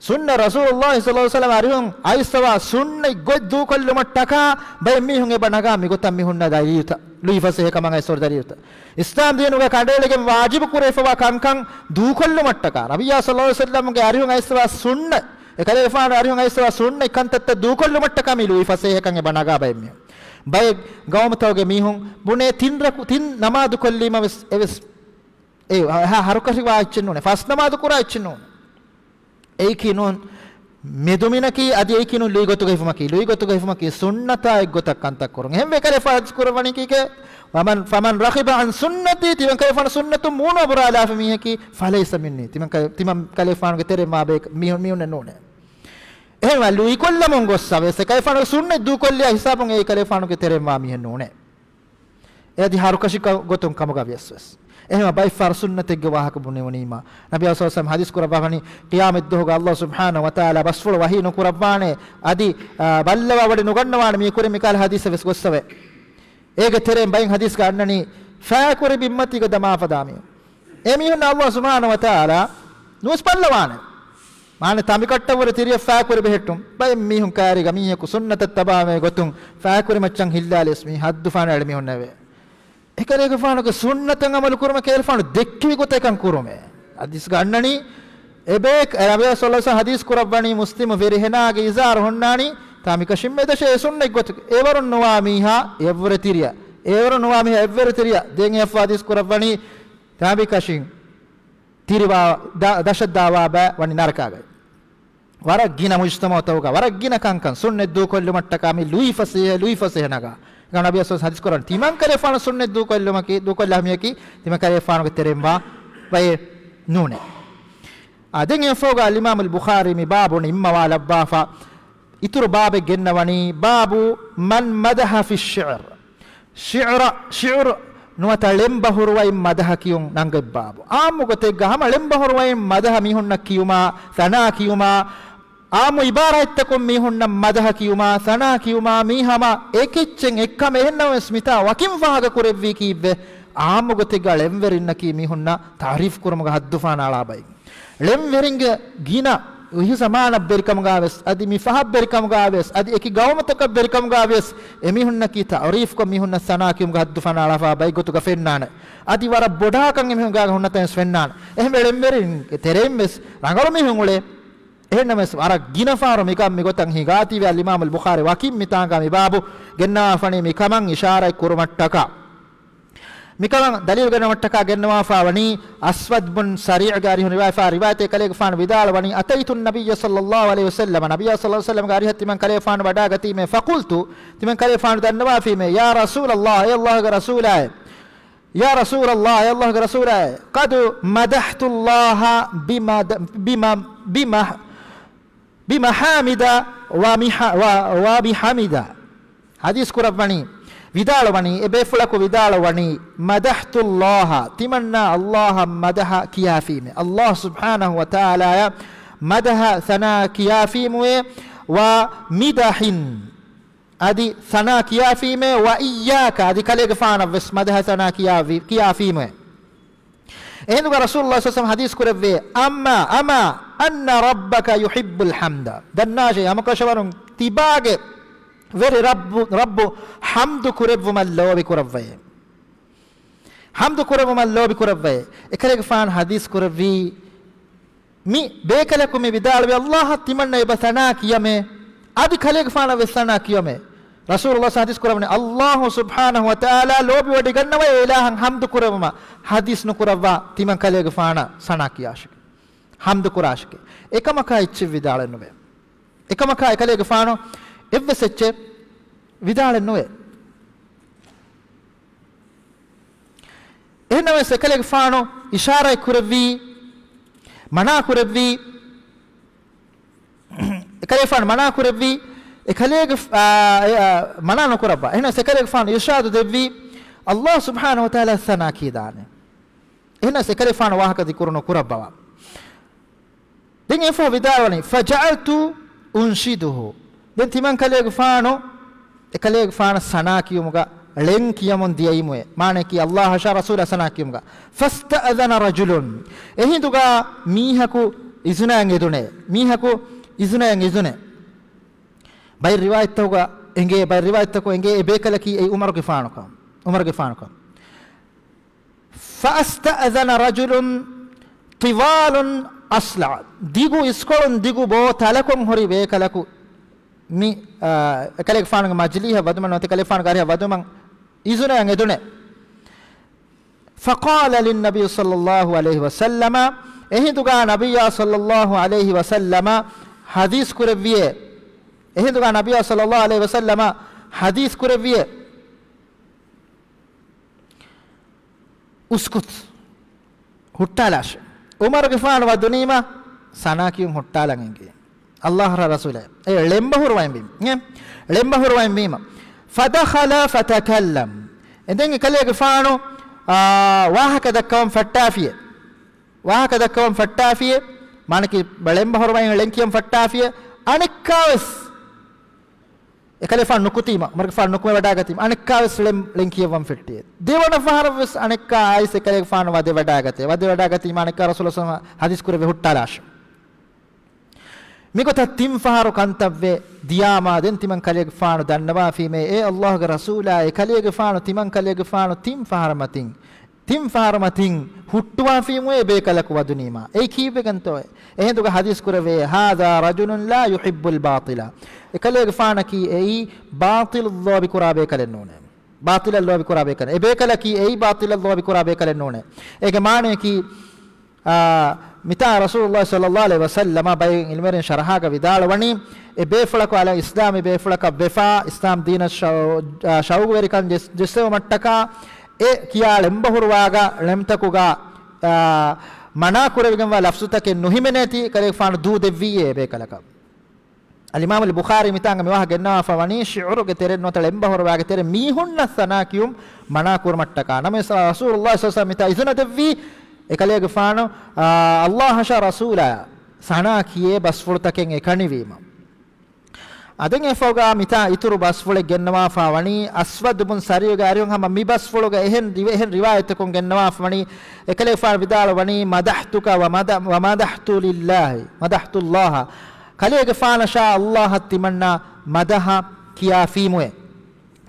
ސުންނަ ރަސޫލުﷲ ޞައްލަﷲ ޢަލައިހި ވަސައްލަމަ އަރިހުން އައިސްފަވާ ސުންނަތް ގޮތް ދޫކޮށްލުމަށްޓަކާ ބައެއް މީހުން އެބަ ނަގާ މިގޮތަށް މި ހުންނަ ދަލީލުތައް، ލުއިފަސޭހަކަމަށް އައިސްފަވާ ދަލީލުތައް. އިސްލާމް ދީނުގަ ކަނޑައެޅިގެން ވާޖިބު ކުރެވިފަވާ ކަންކަން ދޫކޮށްލުމަށްޓަކާ، ނަބިއްޔާ ޞައްލަﷲ ޢަލައިހި ވަސައްލަމަގެ އަރިހުން އައިސްފަވާ ސުންނަތް، އެކަލޭގެފާނު އަރިހުން އައިސްފަވާ ސުންނަތް ކަންތައްތައް ދޫކޮށްލުމަށްޓަކާ މި ލުއިފަސޭހަކަން އެބަ ނަގާ ބައެއް މީހުން. ބައެއް ގައުމުތަކުގެ މީހުން ބުނޭ ތިން ރަކު-، ތިން ނަމާދު ކޮށްލީމަ ވެސް އެވެސް އެ ހަ-، ހަރުކަށިވާ އެއްޗެއް ނޫނޭ، ފަސް ނަމާދު ކުރާ އެއްޗެއް ނޫނޭ. އެއީކީ ނޫން. މެދުމިނަކީ އަދި އެއީކީ ނޫން ލުއިގޮތުގަ ހިފުމަކީ. ލުއިގޮތުގަ ހިފުމަކީ ސުންނަތާ އެއްގޮތަށް ކަންތައް ކުރުން. އެހެންވެ ކަލޭފާނު ޙަދީޘް ކުރައްވަނީ ކީކޭ؟ ومن، فمن رغب عن سنتي، ތިމަން ކަލޭފާނު ސުންނަތުން މޫނު އަބުރާލާފަ މީހަކީ، فليس مني، ތިމަން ކަ-، ތިމަން ކަލޭފާނުގެ ތެރެއިން ވާ ބޭ-، މީހުން، މީހުންނެއް ނޫނޭ. އެހެންވެ ލުއިކޮށްލަމުން ގޮއްސަވެސް، އެ ކަލޭފާނުގެ ސުންނަތް ދޫކޮށްލިޔާ ހިސާބުން އެއީ ކަލޭފާނުގެ ތެރެއިން ވާ މީހެއް ނޫނޭ. އެ އަދި ހަރުކަށި ކަ-، ގޮތުން ކަމުގަ ވިޔަސް ވެސް. އެހެންވެ ބައެއް ފަހަރު ސުންނަތެއްގެ ވާހަކަ ބުނެވުނީމާ، ނަބިއްޔާ ޞައްލަﷲު ޢަލައިހި ވަސައްލަމް ޙަދީޘް ކުރައްވާފަނީ، ޤިޔާމަތް ދުވަހުގަ ﷲ ސުބްޙާނަހޫ ވަތަޢާލާ ބަސްފުޅު ވަޙީ ނުކުރައްވާނެ، އަދި، އާ، ބައްލަވާ ވަޑި ނުގަންނަވާނެ. މި ކުރިން މިކަހަލަ ޙަދީޘެއް ވެސް ގޮއްސަވޭ. އޭގެ ތެރެއިން ބައެއް ޙަދީޘްގަ އަންނަނީ، ފާކުރި ބިންމަތީގަ ދަމާފަ ދާމީ. އެ މީހުންނަށް ﷲ ސުބްޙާނަހޫ ވަތަޢާލާ ނުވެސް ބައްލަވާނެ. މާނަ ތަނބިކައްޓަށްވުރެ ތިރިއަށް ފާކުރި ބެހެއްޓުން. ބައެއް މީހުން ކާރީގަ މީހަކު ސުންނަތަށް ތަބާވޭ ގޮތުން ފާކުރި މައްޗަށް ހިއްލާލިޔަސް މީ ހައްދު ފާނައިޅި މީހުންނެވެ. އެކަލޭގެފާނުގެ ސުންނަތަށް ޢަމަލު ކުރުމަކީ އެކަލޭގެފާނު ދެއްކެވި ގޮތަށް އެކަން ކުރުމޭ. ޙަދީޘްގަ އަންނަނީ، އެބޭ-، ނަބިއްޔާ ޞައްލަﷲު ޢަލައިހި ވަސައްލަމް ޙަދީޘް ކުރައްވަނީ މުސްލިމު ފިރިހެނާގެ އިޒާރު ހުންނާނީ ތަނބިކަށިން މެދަށޭ އެ ސުންނަތް ގޮތުގަ. އެވަރުން ނުވާ މީހާ އެއަށްވުރެ ތިރިއަށް. އެވަރުން ނުވާ މީހާ އެއަށްވުރެ ތިރިއަށް. ދެން އެއަށްފަހު ޙަދީޘް ކުރައްވަނީ ތަނބިކަށިން ތިރިވާ ދަ-، ދަށަށްދާވާ ބައި ވަނީ ނަރަކާގައި. ވަރަށް ގިނަ މުޖްތަމަޢުތަކުގަ ވަރަށް ގިނަ ކަންކަން ސުންނަތް ދޫކޮށްލުމަށްޓަކާ މި ލުއިފަސޭހަ، ލުއިފަސޭހަ ނަގާ. އެކަމަ ނަބިއްޔާ ޞައްލަﷲު ޢަލައިހި ވަސައްލަމް ޙަދީޘް ކުރައްވަނީ ތިމަން ކަލޭގެފާނު ސުންނަތް ދޫކޮށްލުމަކީ، ދޫކޮށްލާ މީހަކީ ތިމަން ކަލޭގެފާނުގެ ތެރެއިން ވާ ބައެއް ނޫނޭ. އާ، ދެން އެއަށްފަހުގަ އަލްއިމާމުލް ބުޚާރީ މި ބާބުން ނިންމަވާލައްވާފަ، އިތުރު ބާބެއް ގެންނަވަނީ، باب من مدح في الشعر. ޝިޢުރަށް، ޝިޢުރު ނުވަތަ ޅެންބަހުރުވައިން މަދަޙަ ކިޔުން ނަންގަތް ބާބު. ޢާއްމު ގޮތެއްގަ ހަމަ ޅެންބަހުރުވައިން މަދަޙަ މީހުންނަށް ކިޔުމާ، ޘަނާ ކިޔުމާ، ޢާއްމު ޢިބާރާތްތަކުން މީހުންނަށް މަދަޙަ ކިޔުމާ، ޘަނާ ކިޔުމާ، މީ ހަމަ އެކެއްޗެއް އެއްކަމެއް. އެހެންނަމަވެސް މިތާ ވަކިން ފާހަގަ ކުރެއްވީ ކީއްވެ؟ ޢާއްމު ގޮތެއްގަ ޅެންވެރިންނަކީ މީހުންނަށް ތަޢުރީފު ކުރުމުގަ ހައްދުފަހަނަ އަޅާ ބައި. ޅެންވެރިންގެ ގިނަ އިހު ޒަމާނަށް ވެރިކަމުގަ ވެސް، އަދި މި ފަހަށް ވެރިކަމުގަ ވެސް، އަދި އެކި ގައުމުތަކަށް ވެރިކަމުގަ ވެސް، އެމީހުންނަކީ ތަޢުރީފުކޮށް މީހުންނަށް ސަނާ ކިޔުމުގަ ހައްދުފަހަނަ އަޅާފަ ބައި ގޮތުގަ ފެންނާނެ. އަދި ވަރަށް ބޮޑާކަން އެމީހުންގެ ހުންނަތަން ވެސް ފެންނާނެ. އެހެންވެ ޅެންވެރިންގެ ތެރެއިން ވެސް ރަނގަޅު މީހުން އުޅޭ. އެހެންނަމަވެސް ވަރަށް ގިނަ ފަހަރު މިކަން މިގޮތަށް ހިނގާތީވެ އަލްއިމާމުލް ބުޚާރީ ވަކިން މިތާނގަ މި ބާބު ގެންނަވާފަނީ މިކަމަށް އިޝާރާތް ކުރުމަށްޓަކާ. މިކަމަށް ދަލީލު ގެންނަވަށްޓަކާ ގެންނަވާފާ ވަނީ އަސްވަދު ބުން ސަރީޢުގެ އަރިހުން ރިވާޔަތް ވާ ރިވާޔަތެއް. ކަލޭގެފާނު ވިދާޅުވަނީ، أتيت النبي صلى الله عليه وسلم، ނަބިއްޔާ ޞައްލަﷲު ޢަލައިހި ވަސައްލަމްގެ އަރިހަށް ތިމަން ކަލޭގެފާނު ވަޑާގަތީމޭ. فقلت، ތިމަން ކަލޭގެފާނު ދަންނަވާފީމޭ، يا رسول الله، އޭ ﷲގެ ރަސޫލާއޭ، يا رسول الله، އޭ ﷲގެ ރަސޫލާއޭ، قد مدحت الله بمد-، بم-، بمح-، بمحامد ومح-، و-، وبحمد. ޙަދީޘް ކުރައްވަނީ، ވިދާޅުވަނީ، އެ ބޭފުޅަކު ވިދާޅުވަނީ، مدحت الله، ތިމަންނާ ﷲ އަށް މަދަޙަ ކިޔާފީމޭ. ﷲ ސުބްޙާނަހޫ ވަތަޢާލާއަށް މަދަޙަ ސަނާ ކިޔާފީމުވޭ، ومدح، އަދި ސަނާ ކިޔާފީމޭ، وإياك، އަދި ކަލޭގެފާނަށް ވެސް މަދަޙަ ސަނާ ކިޔާ-، ކިޔާފީމުވޭ. އެހިނދުގަ ރަސޫލުﷲ ޞައްލަﷲު ޢަލައިހި ވަސައްލަމް ޙަދީޘް ކުރެއްވޭ، أما، أما أن ربك يحب الحمد. ދަންނާށޭ، ހަމަކަށަވަރުން ތިބާގެ ވެރި ރައްބު، ރައްބު ޙަމްދު ކުރެއްވުމަށް ލޯބި ކުރައްވައޭ. ޙަމްދު ކުރެއްވުމަށް ލޯބި ކުރައްވައޭ. އެކަލޭގެފާނު ޙަދީޘް ކުރެއްވީ، މި ބޭކަލަކު މި ވިދާޅުވި، ﷲ އަށް ތިމަންނަ އެބަ ސަނާ ކިޔަމޭ، އަދި ކަލޭގެފާނަށް ވެސް ސަނާ ކިޔަމޭ. ރަސޫލުﷲ ޙަދީޘް ކުރައްވަނީ، ﷲ ސުބްޙާނަހޫ ވަތަޢާލާ ލޯބިވޮޑިގަންނަވައި އިލާހަށް ޙަމްދު ކުރެއްވުމަށް ޙަދީޘް ނުކުރައްވާ ތިމަން ކަލޭގެފާނަށް ސަނާ ކިޔާށެކޭ، ޙަމްދު ކުރާށެކޭ. އެކަމަކާ އެއްޗެއް ވިދާޅެއް ނުވޭ. އެކަމަކާ އެކަލޭގެފާނު އެއްވެސް އެއްޗެއް ވިދާޅެއް ނުވޭ. އެހެންނަމަވެސް އެކަލޭގެފާނު އިޝާރާތް ކުރެއްވީ، މަނާ ކުރެއްވީ، އެކަލޭގެފާނު މަނާ ކުރެއްވީ، އެކަލޭގެ، އާ، އެ، އާ، މަނާ ނުކުރައްވާ. އެހެނަސް އެކަލޭގެފާނު އިރުޝާދު ދެއްވީ، ﷲ ސުބްޙާނަހޫ ވަތަޢާލާ ސަނާ ކިޔަދާނެ. އެހެނަސް އެކަލޭގެފާނު ވާހަކަ ދިކުރު ނުކުރައްވަވާ. ދެން އެފަހު ވިދާޅުވަނީ، فجعلت أنشده. ދެން ތިމަން ކަލޭގެފާނު، އެކަލޭގެފާނަށް ސަނާ ކިޔުމުގަ ޅެން ކިޔަމުން ދިޔައީމުވެ. މާނައަކީ ﷲ އަށާ ރަސޫލާ ސަނާ ކިޔުމުގަ. فاستأذن رجل. އެހިނދުގަ މީހަކު އިޒުނައަށް އެދުނެ. މީހަކު އިޒުނައަށް އެދުނެ. ބައެއް ރިވާޔަތްތަކުގަ އެނގޭ، ބައެއް ރިވާޔަތްތަކު އެނގޭ އެ ބޭކަލަކީ އެ ޢުމަރުގެފާނުކަން. ޢުމަރުގެފާނުކަން. فاستأذن رجل طوال أصلع. ދިގު އިސްކޮޅުން ދިގު ބޯ ތަލަކުން ހުރި ބޭކަލަކު މި، އާ، އެކަލޭގެފާނުގެ މަޖިލީހަށް ވަދުމަށް ނުވަތަ އެކަލޭގެފާނުގެ އަރިހަށް ވަދުމަށް އިޒުނައަށް އެދުނެ. فقال للنبي صلى الله عليه وسلم، އެހިނދުގަ ނަބިއްޔާ ޞައްލަﷲު ޢަލައިހި ވަސައްލަމަ ޙަދީޘް ކުރެއްވިޔޭ. އެހިނދުގަ ނަބިއްޔާ ޞައްލައްލާހު ޢަލައިހި ވަސައްލަމަ ޙަދީޘް ކުރެއްވިޔޭ. އުސްކުތު. ހުއްޓާލާށޭ. ޢުމަރުގެފާނު ވަދުނީމަ ސަނާ ކިޔުން ހުއްޓާލަން އެނގޭ. އައްލާހު ރަސޫލޭ. އެ ޅެންބަހުރުވައިން ވީމަ. އެ ޅެންބަހުރުވައިން ވީމަ. فدخل فتكلم. އެ ދެން އެކަލޭގެފާނު، އާ، ވާހަކަ ދައްކަވަން ފައްޓާފިޔޭ. ވާހަކަ ދައްކަވަން ފައްޓާފިޔޭ. މާނަކީ ޅެންބަހުރުވައިން ޅެން ކިޔަން ފައްޓާފިޔޭ. އަނެއްކާވެސް އެކަލޭފާނު ނުކުތީމަ، ޢުމަރުގެފާނު ނުކުމެވަޑާގަތީމަ، އަނެއްކާވެސް ޅެން، ޅެން ކިޔައްވަން ފެއްޓިއޭ. ދެވަނަ ފަހަރަށްވެސް އަނެއްކާ އައިސް އެކަލޭގެފާނު ވަދެވަޑާގަތޭ. ވަދެވަޑާގަތީމަ އަނެއްކާ ރަސޫލު ޞައްލައްލާހު ޢަލައިހި ވަސައްލަމަ ޙަދީޘް ކުރެއްވި ހުއްޓާލާށޭ. މިގޮތަށް ތިން ފަހަރު ކަންތައްވެ ދިޔާމާ، ދެން ތިމަން ކަލޭގެފާނު ދަންނަވާފީމޭ، އޭ އައްލާހުގެ ރަސޫލާ، އެކަލޭގެފާނު، ތިމަން ކަލޭގެފާނު ތިން ފަހަރު މަތިން ތިން ފަހަރު މަތިން ހުއްޓުވާފީމުއޭ ބޭކަލަކު ވަދުނީމާ. އެއީ ކީއްވެގެންތޯއޭ؟ އެހިނދުގަ ޙަދީޘް ކުރެވޭ، هذا رجل لا يحب الباطل. އެކަލޭގެފާނަކީ އެއީ ބާޠިލު ލޯބިކުރާ ބޭކަލެއް ނޫނޭ. ބާޠިލަށް ލޯބިކުރާ ބޭކަލެއް. އެ ބޭކަލަކީ އެއީ ބާޠިލަށް ލޯބިކުރާ ބޭކަލެއް ނޫނޭ. އޭގެ މާނަޔަކީ، އާ، މިތާ ރަސޫލުﷲ ޞައްލައްލާހު ޢަލައިހި ވަސައްލަމަ ބައެއް ޢިލްމުވެރިން ޝަރަޙާގަ ވިދާޅުވަނީ، އެ ބޭފުޅަކު އަލަށް އިސްލާމީ ބޭފުޅަކަށް ވެފާ، އިސްލާމް ދީނަށް ޝައު-، އާ، ޝައުގުވެރިކަން ޖެސް-، ޖެއްސެވުމަށްޓަކާ، އެ ކިޔާ ޅެންބަހުރުވާގަ ޅެންތަކުގަ، އާ، މަނާ ކުރެވިގެންވާ ލަފްޒުތަކެއް ނުހިމެނޭތީ، ކަލޭގެފާނު ދޫ ދެއްވީއޭ އެ ބޭކަލަކަށް. އަލްއިމާމުލް ބުޚާރީ މިތާނގަ މިވާހަކަ ގެންނަވާފަ ވަނީ، ޝިޢުރުގެ ތެރެއިން ނުވަތަ ޅެންބަހުރުވާގެ ތެރެއިން މީހުންނަށް ސަނާ ކިޔުން މަނާ ކުރުމަށްޓަކާ. ނަމަވެސް ރަސޫލުﷲ ޞައްލައްލާހު ޢަލައިހި ވަސައްލަމަ މިތާ އިޒުނަ ދެއްވީ، އެކަލޭގެފާނު، އާ، އައްލާހަށާ ރަސޫލާ ސަނާ ކިޔޭ ބަސްފުޅުތަކެއް އެކަނިވީމަ. އަދި އެފަހުގަ މިތާ އިތުރު ބަސްފުޅެއް ގެންނަވާފަ ވަނީ، އަސްވަދު ބުން ސަރީގެ އަރިހުން ހަމަ މި ބަސްފުޅުގަ އެހެން ރިވަ-، އެހެން ރިވާޔަތަކުން ގެންނަވާފަ ވަނީ، އެކަލޭގެފާނު ވިދާޅުވަނީ، مدحتك ومد-، ومدحت لله، مدحت الله. ކަލޭގެފާނަށާ އައްލާހަށް ތިމަންނަ މަދަޙަ ކިޔާފީމުއޭ.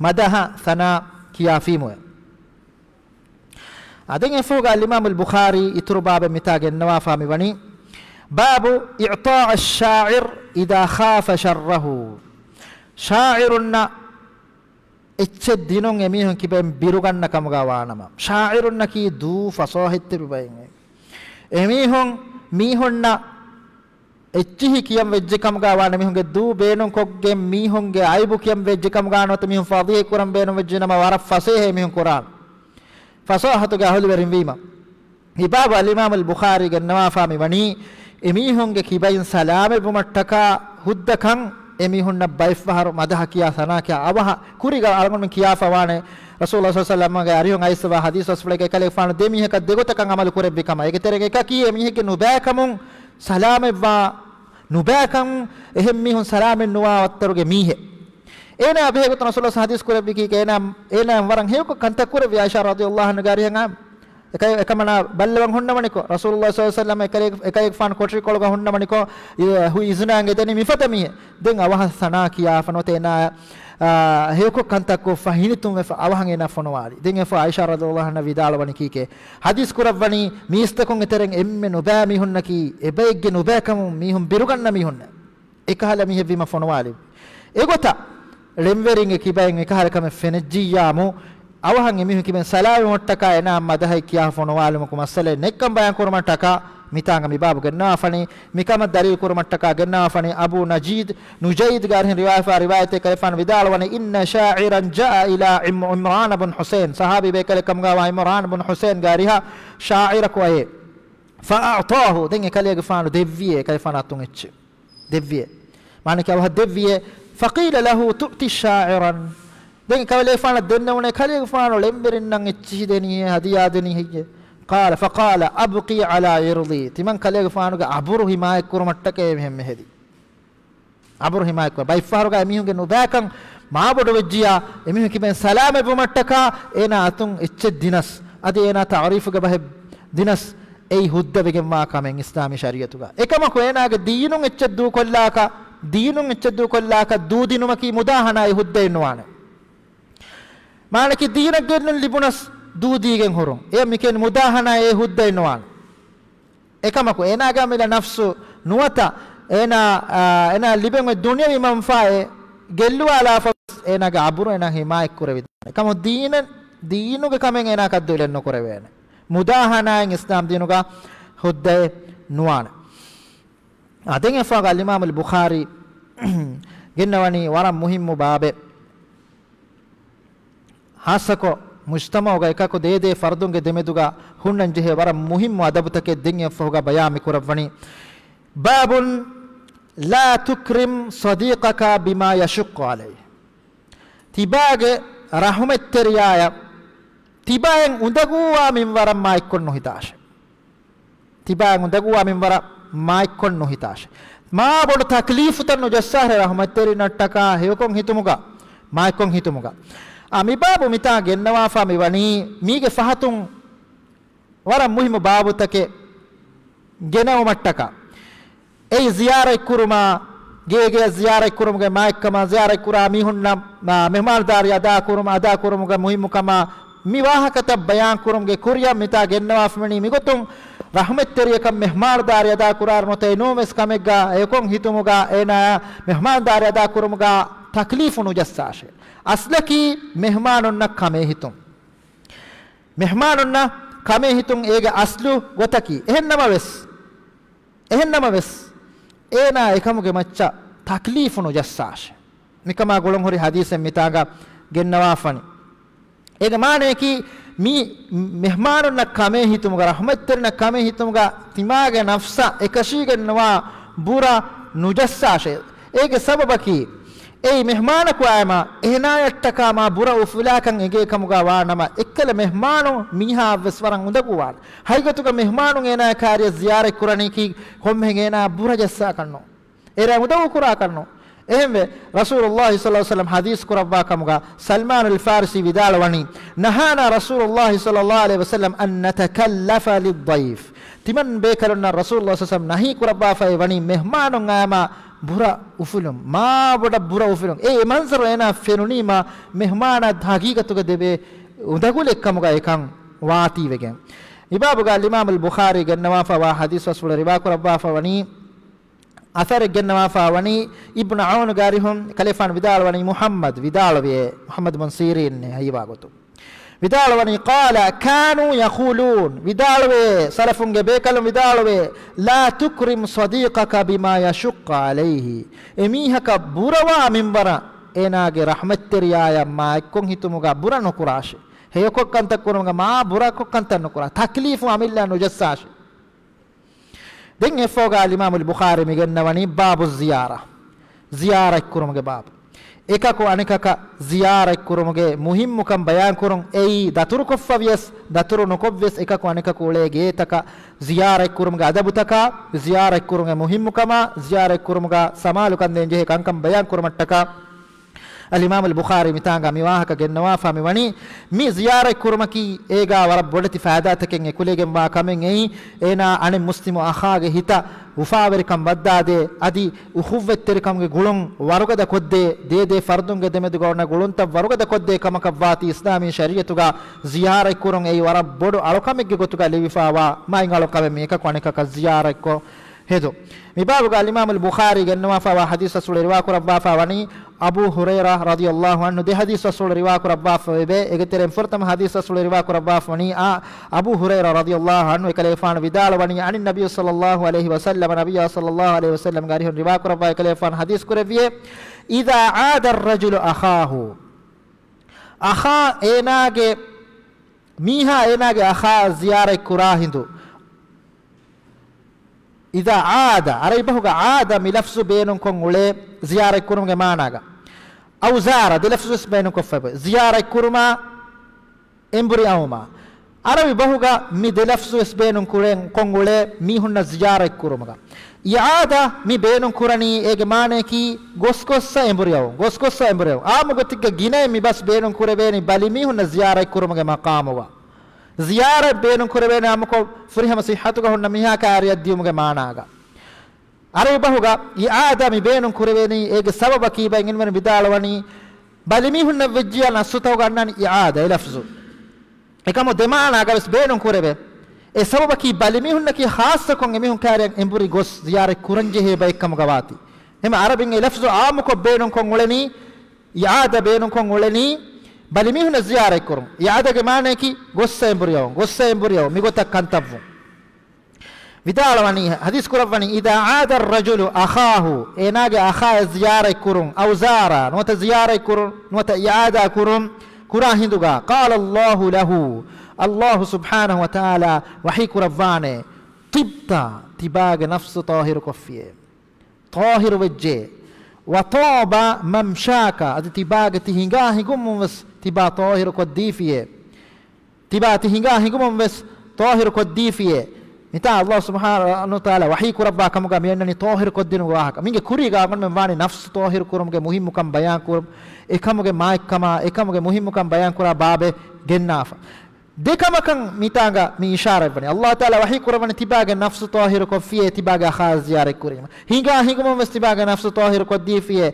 މަދަޙަ ސަނާ ކިޔާފީމުއޭ. އަދި އެފަހުގަ އަލްއިމާމުލް ބުޚާރީ އިތުރު ބާބެއް މިތާ ގެންނަވާފާ މިވަނީ، باب إعطاء الشاعر إذا خاف شره. ޝާޢިރުންނަށް އެއްޗެއް ދިނުން އެމީހުން ކިބައިން ބިރުގަންނަ ކަމުގަ ވާނަމަ، ޝާޢިރުންނަކީ ދޫ ފަސޭހަތްތެރި ބައެއް. އެމީހުން މީހުންނަށް އެއްޗިހި ކިޔަން ވެއްޖެ ކަމުގަ ވާނެ، މީހުންގެ ދޫ ބޭނުން ކޮށްގެން މީހުންގެ އައިބު ކިޔަން ވެއްޖެ ކަމުގަ ނުވަތަ މީހުން ފަޟީޙަތް ކުރަން ބޭނުން ވެއްޖެ ނަމަ ވަރަށް ފަސޭހަ މީހުން ކުރާން. ފަސޭހަތުގެ އަހުލުވެރިން ވީމަ. މި ބާބު އަލްއިމާމުލް ބުޚާރީ ގެންނަވާފާ މި ވަނީ، އެމީހުންގެ ކިބައިން ސަލާމަތްވުމަށްޓަކާ ހުއްދަކަން އެމީހުންނަށް ބައެއްފަހަރު މަދަޙަ ކިޔާ ސަނާ ކިޔާ އަވަހަށް ކުރިގަ އަޅުގަނޑުމެން ކިޔާފަ ވާނެ، ރަސޫލުﷲ ޞައްލަﷲު ޢަލައިހި ވަސައްލަމަގެ އަރިހުން އައިސްވާ ޙަދީޘް ބަސްފުޅެއްގަ އެކަލޭގެފާނު ދެ މީހަކަށް ދެގޮތަކަށް ޢަމަލު ކުރެއްވި ކަމަށް. އޭގެ ތެރޭގަ އެކަކީ އެމީހެއްގެ ނުބައިކަމުން ސަލާމަތްވާ ނުބައިކަން، އެހެން މީހުން ސަލާމަތް ނުވާ ވައްތަރުގެ މީހެއް. އޭނާ ބެހޭގޮތުން ރަސޫލުﷲ ޙަދީޘް ކުރެއްވި ކީކޭ، އޭނާ، އޭނާ ވަރަށް ހެޔޮކޮށް ކަންތައް ކުރެއްވި ޢާއިޝާ ރަޟިޔަﷲ ޢަންހާގެ އަރިހަށް އާ. އެކަ-، އެކަމަނާ ބައްލަވަން ހުންނަވަނިކޮށް، ރަސޫލުﷲ ޞައްލަﷲު ޢަލައިހި ވަސައްލަމަ އެކަލޭ-، އެކަލޭގެފާނު ކޮޓަރިކޮޅުގަ ހުންނަވަނިކޮށް، އި-، ހު އިޒުނާ އެދެނީ މިފަދަ މީހެއް. ދެން އަވަހަށް ސަނާ ކިޔާފަ ނުވަތަ އޭނާ، އާ، ހެޔޮކޮށް ކަންތައްކޮށްފަ ހިނިތުންވެފަ އަވަހަށް އޭނާ ފޮނުވާލި. ދެން އެފަ ޢާއިޝާ ރަޟިޔަﷲ ޢަންހާ ވިދާޅުވަނީ ކީކޭ؟ ޙަދީޘް ކުރައްވަނީ މީސްތަކުން އެތެރެން އެންމެ ނުބައި މީހުންނަކީ، އެބައެއްގެ ނުބައިކަމުން މީހުން ބިރުގަންނަ މީހުންނޭ. އެކަހަލަ މީހެއްވީމަ ފޮނުވާލި. އެގޮތަށް ޅެންވެރިންގެ ކިބައިން އެކަހަލަ ކަމެއް ފެނިއްޖިއްޔާމު، އަވަހަށް އެމީހުން ކިބައިން ސަލާމަތްވުމަށްޓަކާ އޭނާ މަދަޙައެއް ކިޔާ ފޮނުވާލުމަކު މައްސަލައެއް ނެއްކަން ބަޔާން ކުރުމަށްޓަކާ މިތާނގަ މި ބާބު ގެންނަވާފަނީ. މިކަމަށް ދަލީލު ކުރުމަށްޓަކާ ގެންނަވާފަނީ އަބޫ ނަޖީދު، ނުޖައީދުގެ އަރިހުން ރިވާޔަތްވާ ރިވާޔަތެއް ކަލޭގެފާނު ވިދާޅުވަނީ، إن شاعرا جاء إلى عم-، عمران بن حصين، ޞަޙާބީ ބޭކަލެއް ކަމުގަވާ ޢިމްރާން ބުން ޙުޞައިންގެ އަރިހަށް ޝާޢިރަކު އައޭ. فأعطاه، ދެން އެކަލޭގެފާނު ދެއްވިއޭ، އެކަލޭގެފާނު އަތުން އެއްޗެއް ދެއްވިއޭ. މާނައަކީ އަވަހަށް ދެއްވިއޭ. فقيل له تؤتي الشاعرا، ދެން އެކަލޭގެފާނަށް ދެންނެވުނޭ، ކަލޭގެފާނު ޅެންވެރިންނަށް އެއްޗިހި ދެނީހޭ، ހަދިޔާ ދެނީ ހެއްޔޭ؟ قال، فقال أبقي على عرضي، ތިމަން ކަލޭގެފާނުގެ އަބުރު ހިމާޔަތްކުރުމަށްޓަކައި މިހެން މެހެދި. އަބުރު ހިމާޔަތްކުރ. ބައެއްފަހަރުގަ އެމީހުންގެ ނުބައިކަން މާބޮޑު ވެއްޖިޔާ، އެމީހުން ކިބައިން ސަލާމަތްވުމަށްޓަކާ އޭނާ އަތުން އެއްޗެއް ދިނަސް، އަދި އޭނާ ތަޢުރީފުގެ ބަހެއް ދިނަސް، އެއީ ހުއްދަވެގެންވާ ކަމެއް އިސްލާމީ ޝަރީޢަތުގަ. އެކަމަކު އޭނާގެ ދީނުން އެއްޗެއް ދޫކޮށްލާކަށް، ދީނުން އެއްޗެއް ދޫކޮށްލާކަށް ދޫދިނުމަކީ މުދާހަނާއެއް ހުއްދައެއް ނުވާނެ. މާނައަކީ ދީނަށް ގެއްލުން ލިބުނަސް ދޫދީގެން ހުރުން. އެ މިކެން މުދާހަނާ އެ ހުއްދައެއް ނުވާނެ. އެކަމަކު އޭނާގެ އަމިއްލަ ނަފްސު ނުވަތަ އޭނާ، އާ، އޭނާ ލިބެން އޮތް ދުނިޔަވީ މަންފާއެއް ގެއްލުވާލާފަވެސް އޭނާގެ އަބުރު އޭނާ ހިމާޔަތް ކުރެވިދާނެ. އެކަމަކު ދީނަށް، ދީނުގެ ކަމެއް އޭނާ ކައްދޫ އެޅެން ނުކުރެވޭނެ. މުދާހަނާއެއް އިސްލާމް ދީނުގަ ހުއްދައެއް ނުވާނެ. އާ، ދެން އެއަށްފަހުގަ އަލްއިމާމުލް ބުޚާރީ ގެންނަވަނީ ވަރަށް މުހިއްމު ބާބެއް. ހާއްސަކޮށް، މުޖްތަމަޢުގަ އެކަކު ދޭދޭ ފަރުދުންގެ ދެމެދުގަ ހުންނަން ޖެހޭ ވަރަށް މުހިއްމު އަދަބުތަކެއް ދެން އެއަށްފަހުގަ ބަޔާން މި ކުރައްވަނީ. باب لا تكرم صديقك بما يشق عليه. ތިބާގެ ރަޙުމަތްތެރިޔާޔަށް ތިބާއިން އުނދަގޫވާ މިންވަރަށް މާތްކޮށް ނުހިތާށެ. ތިބާއިން އުނދަގޫވާ މިންވަރަށް މާތްކޮށް ނުހިތާށެ. މާ ބޮޑު ތަކްލީފުތައް ނުޖައްސާށެ ރަޙުމަތްތެރިންނަށްޓަކާ ހެޔޮކޮށް ހިތުމުގަ، މާތްކޮށް ހިތުމުގަ. އާ، މި ބާބު މިތާ ގެންނަވާފާ މި ވަނީ މީގެ ފަހަތުން ވަރަށް މުހިއްމު ބާބުތަކެއް ގެނައުމަށްޓަކާ. އެއީ ޒިޔާރަތްކުރުމާ، ގޭގެއަށް ޒިޔާރަތްކުރުމުގެ މާތްކަމާ، ޒިޔާރަތްކުރާ މީހުންނަށް، މާ، މެހްމާންދާރީ އަދާކުރުމަށް، އަދާކުރުމުގެ މުހިއްމުކަމާ، މި ވާހަކަތައް ބަޔާންކުރުމުގެ ކުރިއަށް މިތާ ގެންނަވާފަވަނީ މިގޮތުން ރަޙުމަތްތެރިޔަކަށް މެހްމާންދާރީ އަދާކުރާއިރު ނުވަތަ އެނޫންވެސް ކަމެއްގަ އެކޮށް ހިތުމުގަ އޭނާ މެހްމާންދާރީ އަދާކުރުމުގަ ތަކްލީފު ނުޖައްސާށޭ. އަސްލަކީ މެހްމާނުންނަށް ކަމޭ ހިތުން. މެހްމާނުންނަށް ކަމޭ ހިތުން އޭގެ އަސްލު ގޮތަކީ. އެހެންނަމަވެސް، އެހެންނަމަވެސް، އޭނާ އެކަމުގެ މައްޗަށް ތަކްލީފު ނުޖައްސާށޭ. މިކަމާ ގުޅުންހުރި ޙަދީޘެއް މިތާނގަ ގެންނަވާފަނި. އޭގެ މާނަޔަކީ، މި މެހްމާނުންނަށް ކަމޭ ހިތުމުގަ، ރަޙުމަތްތެރިންނަށް ކަމޭ ހިތުމުގަ، ތިމާގެ ނަފްސަށް އެކަށީގެންނުވާ ބުރަ ނުޖައްސާށޭ. އޭގެ ސަބަބަކީ، އެއީ މެހްމާނަކު އާއެމާ، އޭނާޔަށްޓަކާ މާ ބުރަ އުފުލާކަން އެނގޭ ކަމުގަ ވާނަމަ، އެއްކަލަ މެހްމާނު މީހާއަށްވެސް ވަރަށް އުނދަގޫވާނެ. ހަގީގަތުގަ މެހްމާނުން އޭނާޔާ ކާރިއަށް ޒިޔާރަތް ކުރަނީކީ ކޮންމެހެން އޭނާ ބުރަ ޖައްސާކަށްނު. އޭރާ އުނދަގޫ ކުރާކަށްނު. އެހެންވެ، ރަސޫލުﷲ ޞައްލަﷲ ޢަލައިހި ވަސައްލަމަ ޙަދީޘް ކުރައްވާ ކަމުގަ ސަލްމާނުލް ފާރިސީ ވިދާޅުވަނީ، نهانا رسول الله صلى الله عليه وسلم أن نتكلف للضيف. ތިމަން ބޭކަލުންނަށް ރަސޫލުﷲ ޞައްލަﷲ ޢަލައިހި ވަސައްލަމަ ނަހީ ކުރައްވާފައި ވަނީ މެހްމާނުން އާއެމާ ބުރަ އުފުލުން، މާ ބޮޑަށް ބުރަ އުފުލުން. އެ، އެ މަންޒަރު އޭނާ ފެނުނީމާ މެހްމާނާ ހަގީގަތުގަ ދެވޭ އުނދަގުލެއް ކަމުގަ އެކަން ވާތީވެގެން. މިބާބުގަ އަލްއިމާމުލް ބުޚާރީ ގެންނަވާފަ ވާ ޙަދީޘް ވަސްފުޅު ރިވާ ކުރައްވާފަ ވަނީ، އަސަރެއް ގެންނަވާފަ ވަނީ އިބްނު ޢައުނުގެ އަރިހުން ކަލޭފާނު ވިދާޅުވަނީ، މުޙައްމަދު ވިދާޅުވިއޭ، މުޙައްމަދު ބުން ސީރީން ހީވާ ގޮތުން ވިދާޅުވަނީ، قال كانوا يقولون، ވިދާޅުވޭ، ސަލަފުންގެ ބޭކަލުން ވިދާޅުވޭ، لا تكرم صديقك بما يشق عليه. އެމީހަކަށް ބުރަވާ މިންވަރަށް އޭނާގެ ރަޙްމަތްތެރިޔާޔަށް މާތްކޮށް ހިތުމުގަ ބުރަ ނުކުރާށޭ. ހެޔޮކޮށް ކަންތައް ކުރުމުގަ މާ ބުރަކޮށް ކަންތައް ނުކުރާ. ތަކްލީފު އަމިއްލަ ނުޖައްސާށޭ. ދެން އެއަށްފަހުގަ އަލްއިމާމުލް ބުޚާރީ މިގެންނަވަނީ ބާބު ޒިޔާރަ، ޒިޔާރަތްކުރުމުގެ ބާބު. އެކަކު އަނެކަކަށް ޒިޔާރަތްކުރުމުގެ މުހިއްމުކަން ބަޔާންކުރުން. އެއީ ދަތުރުކޮށްފަ ވިޔަސް، ދަތުރު ނުކޮށްވިޔަސް، އެކަކު އަނެކަކު އުޅޭ ގޭތަކަށް ޒިޔާރަތްކުރުމުގެ އަދަބުތަކާ، ޒިޔާރަތްކުރުމުގެ މުހިއްމުކަމާ، ޒިޔާރަތްކުރުމުގަ ސަމާލުކަންދޭން ޖެހޭ ކަންކަން ބަޔާންކުރުމަށްޓަކާ، އަލްއިމާމުލް ބުޚާރީ މިތާނގަ މި ވާހަކަ ގެންނަވާފާ މިވަނީ، މި ޒިޔާރަތް ކުރުމަކީ އޭގާ ވަރަށް ބޮޑެތި ފައިދާތަކެއް އެކުލެވިގެންވާ ކަމެއް. އެއީ، އޭނާ އަނެއް މުސްލިމު އަޚާގެ ހިތަށް އުފާވެރިކަން ވައްދާދޭ، އަދި އުޚުއްވަތްތެރިކަމުގެ ގުޅުން ވަރުގަދަ ކޮށްދޭ، ދޭދޭ ފަރުދުންގެ ދެމެދުގަ އޮންނަ ގުޅުންތައް ވަރުގަދަ ކޮށްދޭ ކަމަކަށް ވާތީ، އިސްލާމީ ޝަރީޢަތުގަ ޒިޔާރަތް ކުރުން އެއީ ވަރަށް ބޮޑު އަޅުކަމެއްގެ ގޮތުގަ ލިބިފާވާ މާތް އަޅުކަމެއް. މި އެކަކު އަނެކަކަށް ޒިޔާރަތްކޮށް ހެދުން. މިބާބުގަ އަލްއިމާމުލް ބުޚާރީ ގެންނަވާފައިވާ ޙަދީޘް ވަސްފުޅު ރިވާކުރައްވާފައިވަނީ އަބޫ ހުރައިރާ ރަޟިޔަﷲ ޢަންހު ދެ ޙަދީޘް ވަސްފުޅު ރިވާކުރައްވާފައިވޭ. އޭގެ ތެރެއިން ފުރަތަމަ ޙަދީޘް ވަސްފުޅު ރިވާކުރައްވާފައިވަނީ އާ އަބޫ ހުރައިރާ ރަޟިޔަﷲ ޢަންހު އެކަލޭފާނު ވިދާޅުވަނީ، عن النبي صلى الله عليه وسلم، ނަބިއްޔާ ޞައްލަﷲ ޢަލައިހި ވަސައްލަމަ، ނަބިއްޔާ ޞައްލަﷲ ޢަލައިހި ވަސައްލަމްގެ އަރިހުން ރިވާކުރައްވާ އެކަލޭފާނު ޙަދީޘް ކުރެއްވިއޭ، إذا عاد الرجل أخاه، އަޚާ އޭނާގެ، މީހާ އޭނާގެ އަޚާ ޒިޔާރަތް ކުރާ ހިނދު، إذا عاد، ޢަރަބި ބަހުގަ عاد މި ލަފްޒު ބޭނުންކޮށް އުޅޭ ޒިޔާރަތް ކުރުމުގެ މާނާގަ. أو زار، ދެ ލަފްޒުވެސް ބޭނުންކޮށްފައި އެބަ. ޒިޔާރަތް ކުރުމާ، އެނބުރި އައުމާ. ޢަރަބި ބަހުގަ މި ދެ ލަފްޒުވެސް ބޭނުން ކުރެން، ކޮށް އުޅޭ މީހުންނަށް ޒިޔާރަތް ކުރުމުގަ. އިޢާދަ މި ބޭނުން ކުރަނީ އޭގެ މާނަޔަކީ ގޮސްގޮއްސަ އެނބުރި އައުން، ގޮސްގޮއްސަ އެނބުރި އައުން. ޢާއްމު ގޮތެއްގަ ގިނައިން މި ބަސް ބޭނުން ކުރެވޭނީ ބަލިމީހުންނަށް ޒިޔާރަތް ކުރުމުގެ މަޤާމުގަ. ޒިޔާރަތް ބޭނުން ކުރެވޭނެ އާއްމުކޮށް ފުރިހަމަ ޞިއްޙަތުގަ ހުންނަ މީހާ ކާރިއަށް ދިޔުމުގެ މާނާގަ. ޢަރަބި ބަހުގަ އިޢާދަ މި ބޭނުން ކުރެވޭނީ އޭގެ ސަބަބަކީ ބައި އިންވަން ވިދާޅުވަނީ، ބަލިމީހުންނަށް ވެއްޖިޔާ ނައްސުތަކުގަ އަންނަނީ އިޢާދަ އެ ލަފްޒު. އެކަމު ދެ މާނާގަ ވެސް ބޭނުން ކުރެވޭ. އެ ސަބަބަކީ ބަލިމީހުންނަކީ ޚާއްޞަކޮށް އެމީހުން ކާރިއަށް އެނބުރި ގޮސް ޒިޔާރަތް ކުރަން ޖެހޭ ބައެއް ކަމުގަ ވާތީ. އެހެން ޢަރަބިން އެ ލަފްޒު ޢާއްމުކޮށް ބޭނުންކޮށް އުޅެނީ، އިޢާދަ ބޭނުންކޮށް އުޅެނީ ބަލިމީހުންނަށް ޒިޔާރަތް ކުރުން. އިޢާދަގެ މާނަޔަކީ ގޮއްސަ އެނބުރި އައުން، ގޮއްސަ އެނބުރި އައުން، މިގޮތަށް ކަންތައްވުން. ވިދާޅުވަނީ، ޙަދީޘް ކުރައްވަނީ، إذا عاد الرجل أخاه، އޭނާގެ އަޚާޔަށް ޒިޔާރަތް ކުރުން، أو زاره، ނުވަތަ ޒިޔާރަތް ކުރުން، ނުވަތަ އިޢާދާ ކުރުން، ކުރާ ހިނދުގަ، قال الله له، ﷲ ސުބްޙާނަހޫ ވަތަޢާލާ ވަޙީ ކުރައްވާނެ، طبت، ތިބާގެ ނަފްސު ޠާހިރު ކޮށްފިޔޭ، ޠާހިރު ވެއްޖެ، وطاب ممشاك، އަދި ތިބާގެ ތި ހިނގާ ހިނގުމުން ވެސް ތިބާ ޠާހިރު ކޮށްދީފިޔޭ. ތިބާ ތި ހިނގާ ހިނގުމުން ވެސް ޠާހިރު ކޮށްދީފިޔޭ. މިތާ ﷲ ސުބްޙާނަހޫ ވަތަޢާލާ ވަޙީ ކުރައްވާ ކަމުގަ މި އޮންނަނީ ޠާހިރު ކޮށްދިނުމުގެ ވާހަކަ. މީގެ ކުރީގަ އަޅުގަނޑުމެން ވާނީ ނަފްސު ޠާހިރު ކުރުމުގެ މުހިއްމުކަން ބަޔާން ކުރުން، އެކަމުގެ މާތްކަމާ، އެކަމުގެ މުހިއްމުކަން ބަޔާން ކުރާ ބާބެއް ގެންނާފަ. ދެ ކަމަކަށް މިތާނގަ މި އިޝާރަތް ވަނީ. ﷲ ތަޢާލާ ވަޙީ ކުރައްވަނީ ތިބާގެ ނަފްސު ޠާހިރު ކޮށްފިޔޭ، ތިބާގެ އަޚާޔަށް ޒިޔާރަތް ކުރީމަ. ހިނގާ ހިނގުމުން ވެސް ތިބާގެ ނަފްސު ޠާހިރު ކޮށްދީފިޔޭ.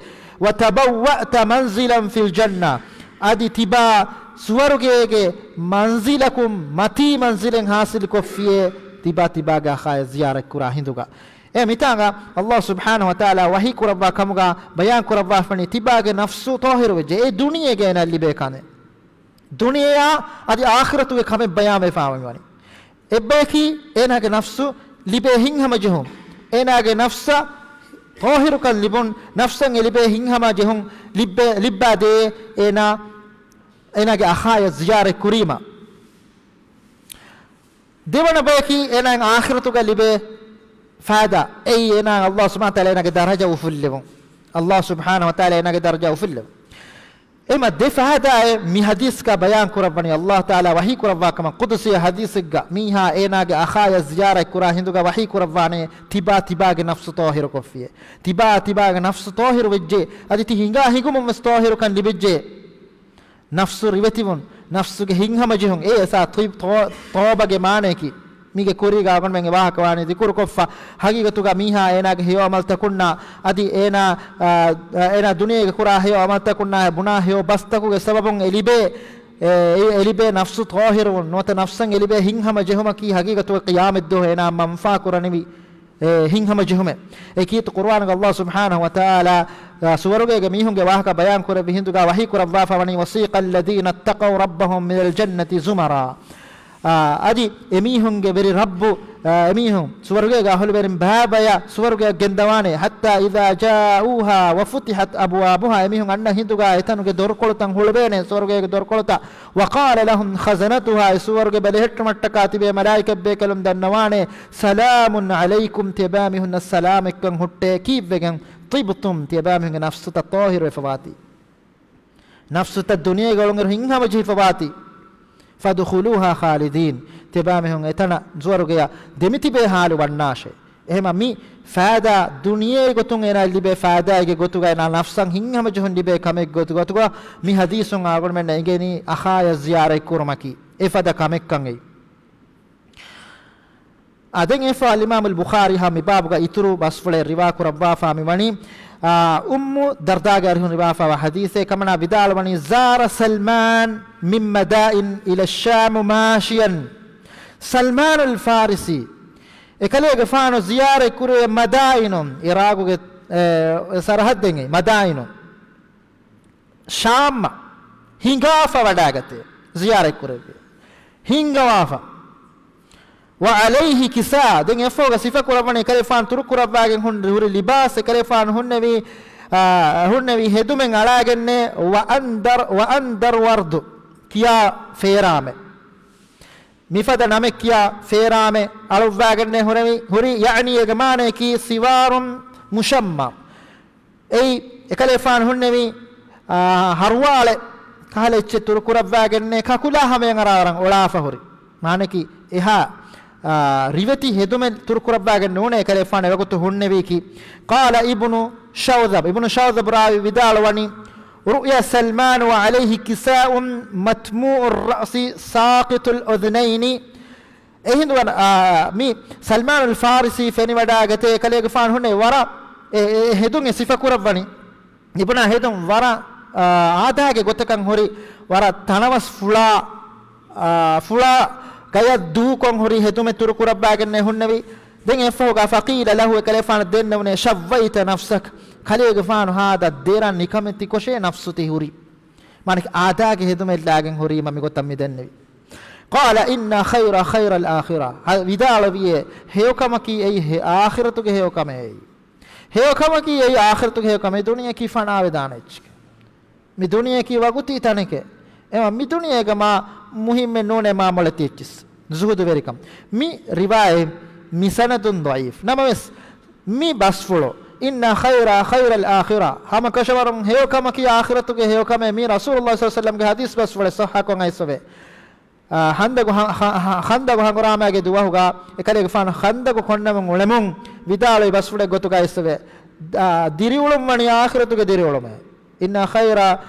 وتبوأت منزلا في الجنة. އަދި ތިބާ ސުވަރުގޭގެ މަންޒިލަކުން މަތީ މަންޒިލެއް ޙާޞިލު ކޮށްފިޔޭ، ތިބާ ތިބާގެ އަޚާޔަށް ޒިޔާރަތް ކުރާ ހިނދުގަ. އެ މިތާނގަ ﷲ ސުބްޙާނަހޫ ވަތަޢާލާ ވަޙީ ކުރައްވާ ކަމުގަ ބަޔާން ކުރައްވާފަނީ ތިބާގެ ނަފްސު ޠާހިރު ވެއްޖެ. އެ ދުނިޔޭގަ އޭނާ ލިބޭ ކަނެ. ދުނިޔެއާ އަދި އާޚިރަތުގެ ކަމެއް ބަޔާންވެފާ މިވަނީ. އެއްބަޔަކީ އޭނާގެ ނަފްސު ލިބޭ ހިތްހަމަޖެހުން، އޭނާގެ ނަފްސަށް ޠާހިރުކަން ލިބުން، ނަފްސަށް އެ ލިބޭ ހިތްހަމަޖެހުން ލިއްބެ-، ލިއްބާދޭ އޭނާ، އޭނާގެ އަޚާޔަށް ޒިޔާރަތް ކުރީމަ. ދެވަނަ ބަޔަކީ އޭނާއަށް އާޚިރަތުގަ ލިބޭ ފައިދާ. އެއީ އޭނާ ﷲ ސުބްޙާނަހޫ ވަތަޢާލާ އޭނާގެ ދަރަޖަ އުފުއްލެވުން. ﷲ ސުބްޙާނަހޫ ވަތަޢާލާ އޭނާގެ ދަރަޖަ އުފުއްލެވުން. އެމަ ދެ ފައިދާއެއް މި ޙަދީޘްގަ ބަޔާން ކުރައްވަނީ. ﷲ ތަޢާލާ ވަޙީ ކުރައްވާ ކަމަށް ޤުދުސީ ޙަދީޘެއްގަ މީހާ އޭނާގެ އަޚާޔަށް ޒިޔާރަތް ކުރާ ހިނދުގަ ވަޙީ ކުރައްވާނެ، ތިބާ ތިބާގެ ނަފްސު ޠާހިރު ކޮށްފިޔޭ. ތިބާ ތިބާގެ ނަފްސު ޠާހިރު ވެއްޖެ، އަދި ތި ހިނގާ ހިނގުމުން ވެސް ޠާހިރުކަން ލިބިއްޖެ. ނަފްސު ރިވެތިވުން، ނަފްސުގެ ހިތްހަމަޖެހުން، އެ އެސާ ތުއި-، ތޯ-، ތޯބަގެ މާނަޔަކީ. މީގެ ކުރީގަ އަޅުގަނޑުމެން އެ ވާހަކަ ވާނީ ޛިކުރުކޮށްފަ. ހަގީގަތުގަ މީހާ އޭނާގެ ހެޔޮ އަމަލްތަކުންނާ، އަދި އޭނާ، އާ، އޭނާ ދުނިޔޭގަ ކުރާ ހެޔޮ އަމަލްތަކުންނާ ބުނާ ހެޔޮ ބަސްތަކުގެ ސަބަބުން އެ ލިބޭ، އެ، އެ، އެ ލިބޭ ނަފްސު ޠާހިރުވުން، ނުވަތަ ނަފްސަށް އެ ލިބޭ ހިތްހަމަޖެހުމަކީ ހަގީގަތުގަ ޤިޔާމަތްދުވަހު އޭނާ މަންފާ ކުރަނިވި އެ ހިތްހަމަޖެހުމެއް. އެ ކީރިތި ޤުރުއާނުގަ ﷲ ސުބްޙާނަހޫ ވަތަޢާލާ، އާ، ސުވަރުގޭގެ މީހުންގެ ވާހަކަ ބަޔާން ކުރެއްވި ހިނދުގަ ވަޙީ ކުރައްވާފަ ވަނީ، وسيق الذين اتقوا ربهم إلى الجنة زمرا. އާ، އަދި އެމީހުންގެ ވެރި ރައްބު، އާ، އެމީހުން ސުވަރުގޭގެ އަހުލުވެރިން ބައިބަޔަށް ސުވަރުގެއަށް ގެންދަވާނެ. حتى إذا جاءوها وفتحت أبوابها، އެމީހުން އަންނަ ހިނދުގަ އެތަނުގެ ދޮރުކޮޅުތައް ހުޅުވޭނެ، ސުވަރުގޭގެ ދޮރުކޮޅުތައް. وقال لهم خزنتها، އެ ސުވަރުގެ ބެލެހެއްޓުމަށްޓަކާ ތިބޭ މަލާއިކަތްބޭކަލުން ދަންނަވާނެ، سلام عليكم، ތިޔަބައިމީހުންނަށް ސަލާމަތްކަން ހުއްޓޭ. ކީއްވެގެން؟ طبتم، ތިޔަބައިމީހުންގެ ނަފްސުތައް ޠާހިރުވެފަވާތީ. ނަފްސުތައް ދުނިޔޭގަ އޮޅުންއިރު ހިތްހަމަޖެހިފަވާތީ. فادخلوها خالدين، ތިޔަބައިމީހުން އެތަނަށް ސުވަރުގެއަށް ދެމިތިބޭ ޙާލު ވަންނާށޭ. އެހެމަ މި ފައިދާ ދުނިޔޭގެ ގޮތުން އޭނާ ލިބޭ ފައިދާއެއްގެ ގޮތުގަ އޭނާ ނަފްސަށް ހިތްހަމަޖެހުން ލިބޭ ކަމެއް ގޮތުގަ، މި ޙަދީޘުން އަޅުގަނޑުމެންނަށް އެނގެނީ އަޚާޔަށް ޒިޔާރަތް ކުރުމަކީ އެފަދަ ކަމެއްކަން އެއީ. އާ، ދެން އެފަ އަލްއިމާމު އަލް ބުޚާރީ ހަމަ މި ބާބުގަ އިތުރު ބަސްފުޅެއް ރިވާ ކުރައްވާފާ މިވަނީ، އާ، އުއްމު ދަރްދާގެ އަރިހުން ރިވާފާވާ ޙަދީޘެއް ކަމަނާ ވިދާޅުވަނީ، زار سلمان من مدائن إلى الشام ماشيا. ސަލްމާނުލް ފާރިސީ އެކަލޭގެފާނު ޒިޔާރަތް ކުރޭ މަދާއިނުން، އިރާގުގެ، އެ، ސަރަހައްދެއް މަދާއިނުން. ޝާމަށް ހިނގާފަ ވަޑައިގަތޭ، ޒިޔާރަތް ކުރެއްވި. ހިނގަވާފަ. وعليه كساء، ދެން އެފޯގަ ސިފަ ކުރައްވަނީ އެކަލޭފާނު ތުރުކުރައްވާގެން ހުން-، ހުރި ލިބާސް، އެކަލޭފާނު ހުންނެވީ، އާ، ހުންނެވީ ހެދުމެއް އަޅާގެންނޭ، وأندر، وأندر ورد ކިޔާ ފޭރާމެއް. މިފަދަ ނަމެއް ކިޔާ ފޭރާމެއް އަޅުއްވާގެންނޭ ހުރެވި-، ހުރީ، ޔަޢުނީ އޭގެ މާނަޔަކީ سوار مشمر. އެއީ، އެކަލޭފާނު ހުންނެވީ، އާ، ހަރުވާޅެއް ކަހަލަ އެއްޗެއް ތުރުކުރައްވާގެންނޭ، ކަކުލާ ހަމަޔަށް އަރާވަރަށް އޮޅާފަ ހުރި. މާނަކީ، އެހާ، އާ، ރިވެތި ހެދުމެއް ތުރުކުރައްވާގެން ނޫނޭ އެކަލޭފާނު އެވަގުތު ހުންނެވީކީ. قال ابن شوذب، އިބްނު ޝައުޛަބް ރާވީ ވިދާޅުވަނީ، رؤي سلمان وعليه كساء متموء الرأس ساقط الأذنين. އެހިނދު ވަން-، އާ، މި ސަލްމާނުލް ފާރިސީ ފެނިވަޑައިގަތޭ އެކަލޭގެފާނު ހުންނެވި ވަރަށް އެ، އެ، އެ ހެދުން އެ ސިފަކުރައްވަނީ. އެ ބުނާ ހެދުން ވަރަށް، އާ، އާދާގެ ގޮތަކަށް ހުރި ވަރަށް ތަނަވަސް ފުޅާ، އާ، ފުޅާ ގަޔަށް ދޫކޮށް ހުރި ހެދުމެއް ތުރުކުރައްވާގެންނޭ ހުންނެވި. ދެން އެއްފަހުގަ فقيل له، އެކަލޭފާނު ދެންނެވުނޭ، شويت نفسك، ކަލޭގެފާނު ހާދަ ދެރަ ނިކަމެތިކޮށޭ ނަފްސު ތި ހުރީ. މާނަކީ އާދާގެ ހެދުމެއް ލާގެން ހުރީމަ މިގޮތަށް މި ދެންނެވި. قال إن خير خير الآخرة، ވިދާޅުވިއޭ، ހެޔޮކަމަކީ އެއީ އާޚިރަތުގެ ހެޔޮކަމޭ. ހެޔޮކަމަކީ އެއީ އާޚިރަތުގެ ހެޔޮކަމޭ، ދުނިޔެއަކީ ފަނާވެދާނެ އެއްޗެކޭ. މި ދުނިޔެއަކީ ވަގުތީ ތަނެކޭ. އެމަ މި ދުނިޔޭގަ މާ މުހިއްމެއް ނޫނޭ މާ މޮޅެތި އެއްޗިސް. ޒުހުދުވެރިކަން. މި ރިވާޔަތް މި ސަނަދުން ޟަޢީފް. ނަމަވެސް، މި ބަސްފުޅު، إن خير خير الآخرة، ހަމަކަށަވަރުން ހެޔޮކަމަކީ އާޚިރަތުގެ ހެޔޮކަމޭ، މީ ރަސޫލުﷲ ޞައްލަﷲު ޢަލައިހި ވަސައްލަމްގެ ޙަދީޘް ބަސްފުޅެއް ޞައްޙަކޮށް އައިސްފަވޭ. އާ، ހަންދަގު ހަ-، ހަ-، ހަ-، ހަންދަގު ހަނގުރާމައިގެ ދުވަހުގަ އެކަލޭގެފާނު ހަންދަގު ކޮންނަމުން އުޅެމުން ވިދާޅުވި ބަސްފުޅެއް ގޮތުގަ އައިސްފަވޭ. އާ، ދިރިއުޅުން ވަނީ އާޚިރަތުގެ ދިރިއުޅުމޭ. إن خير،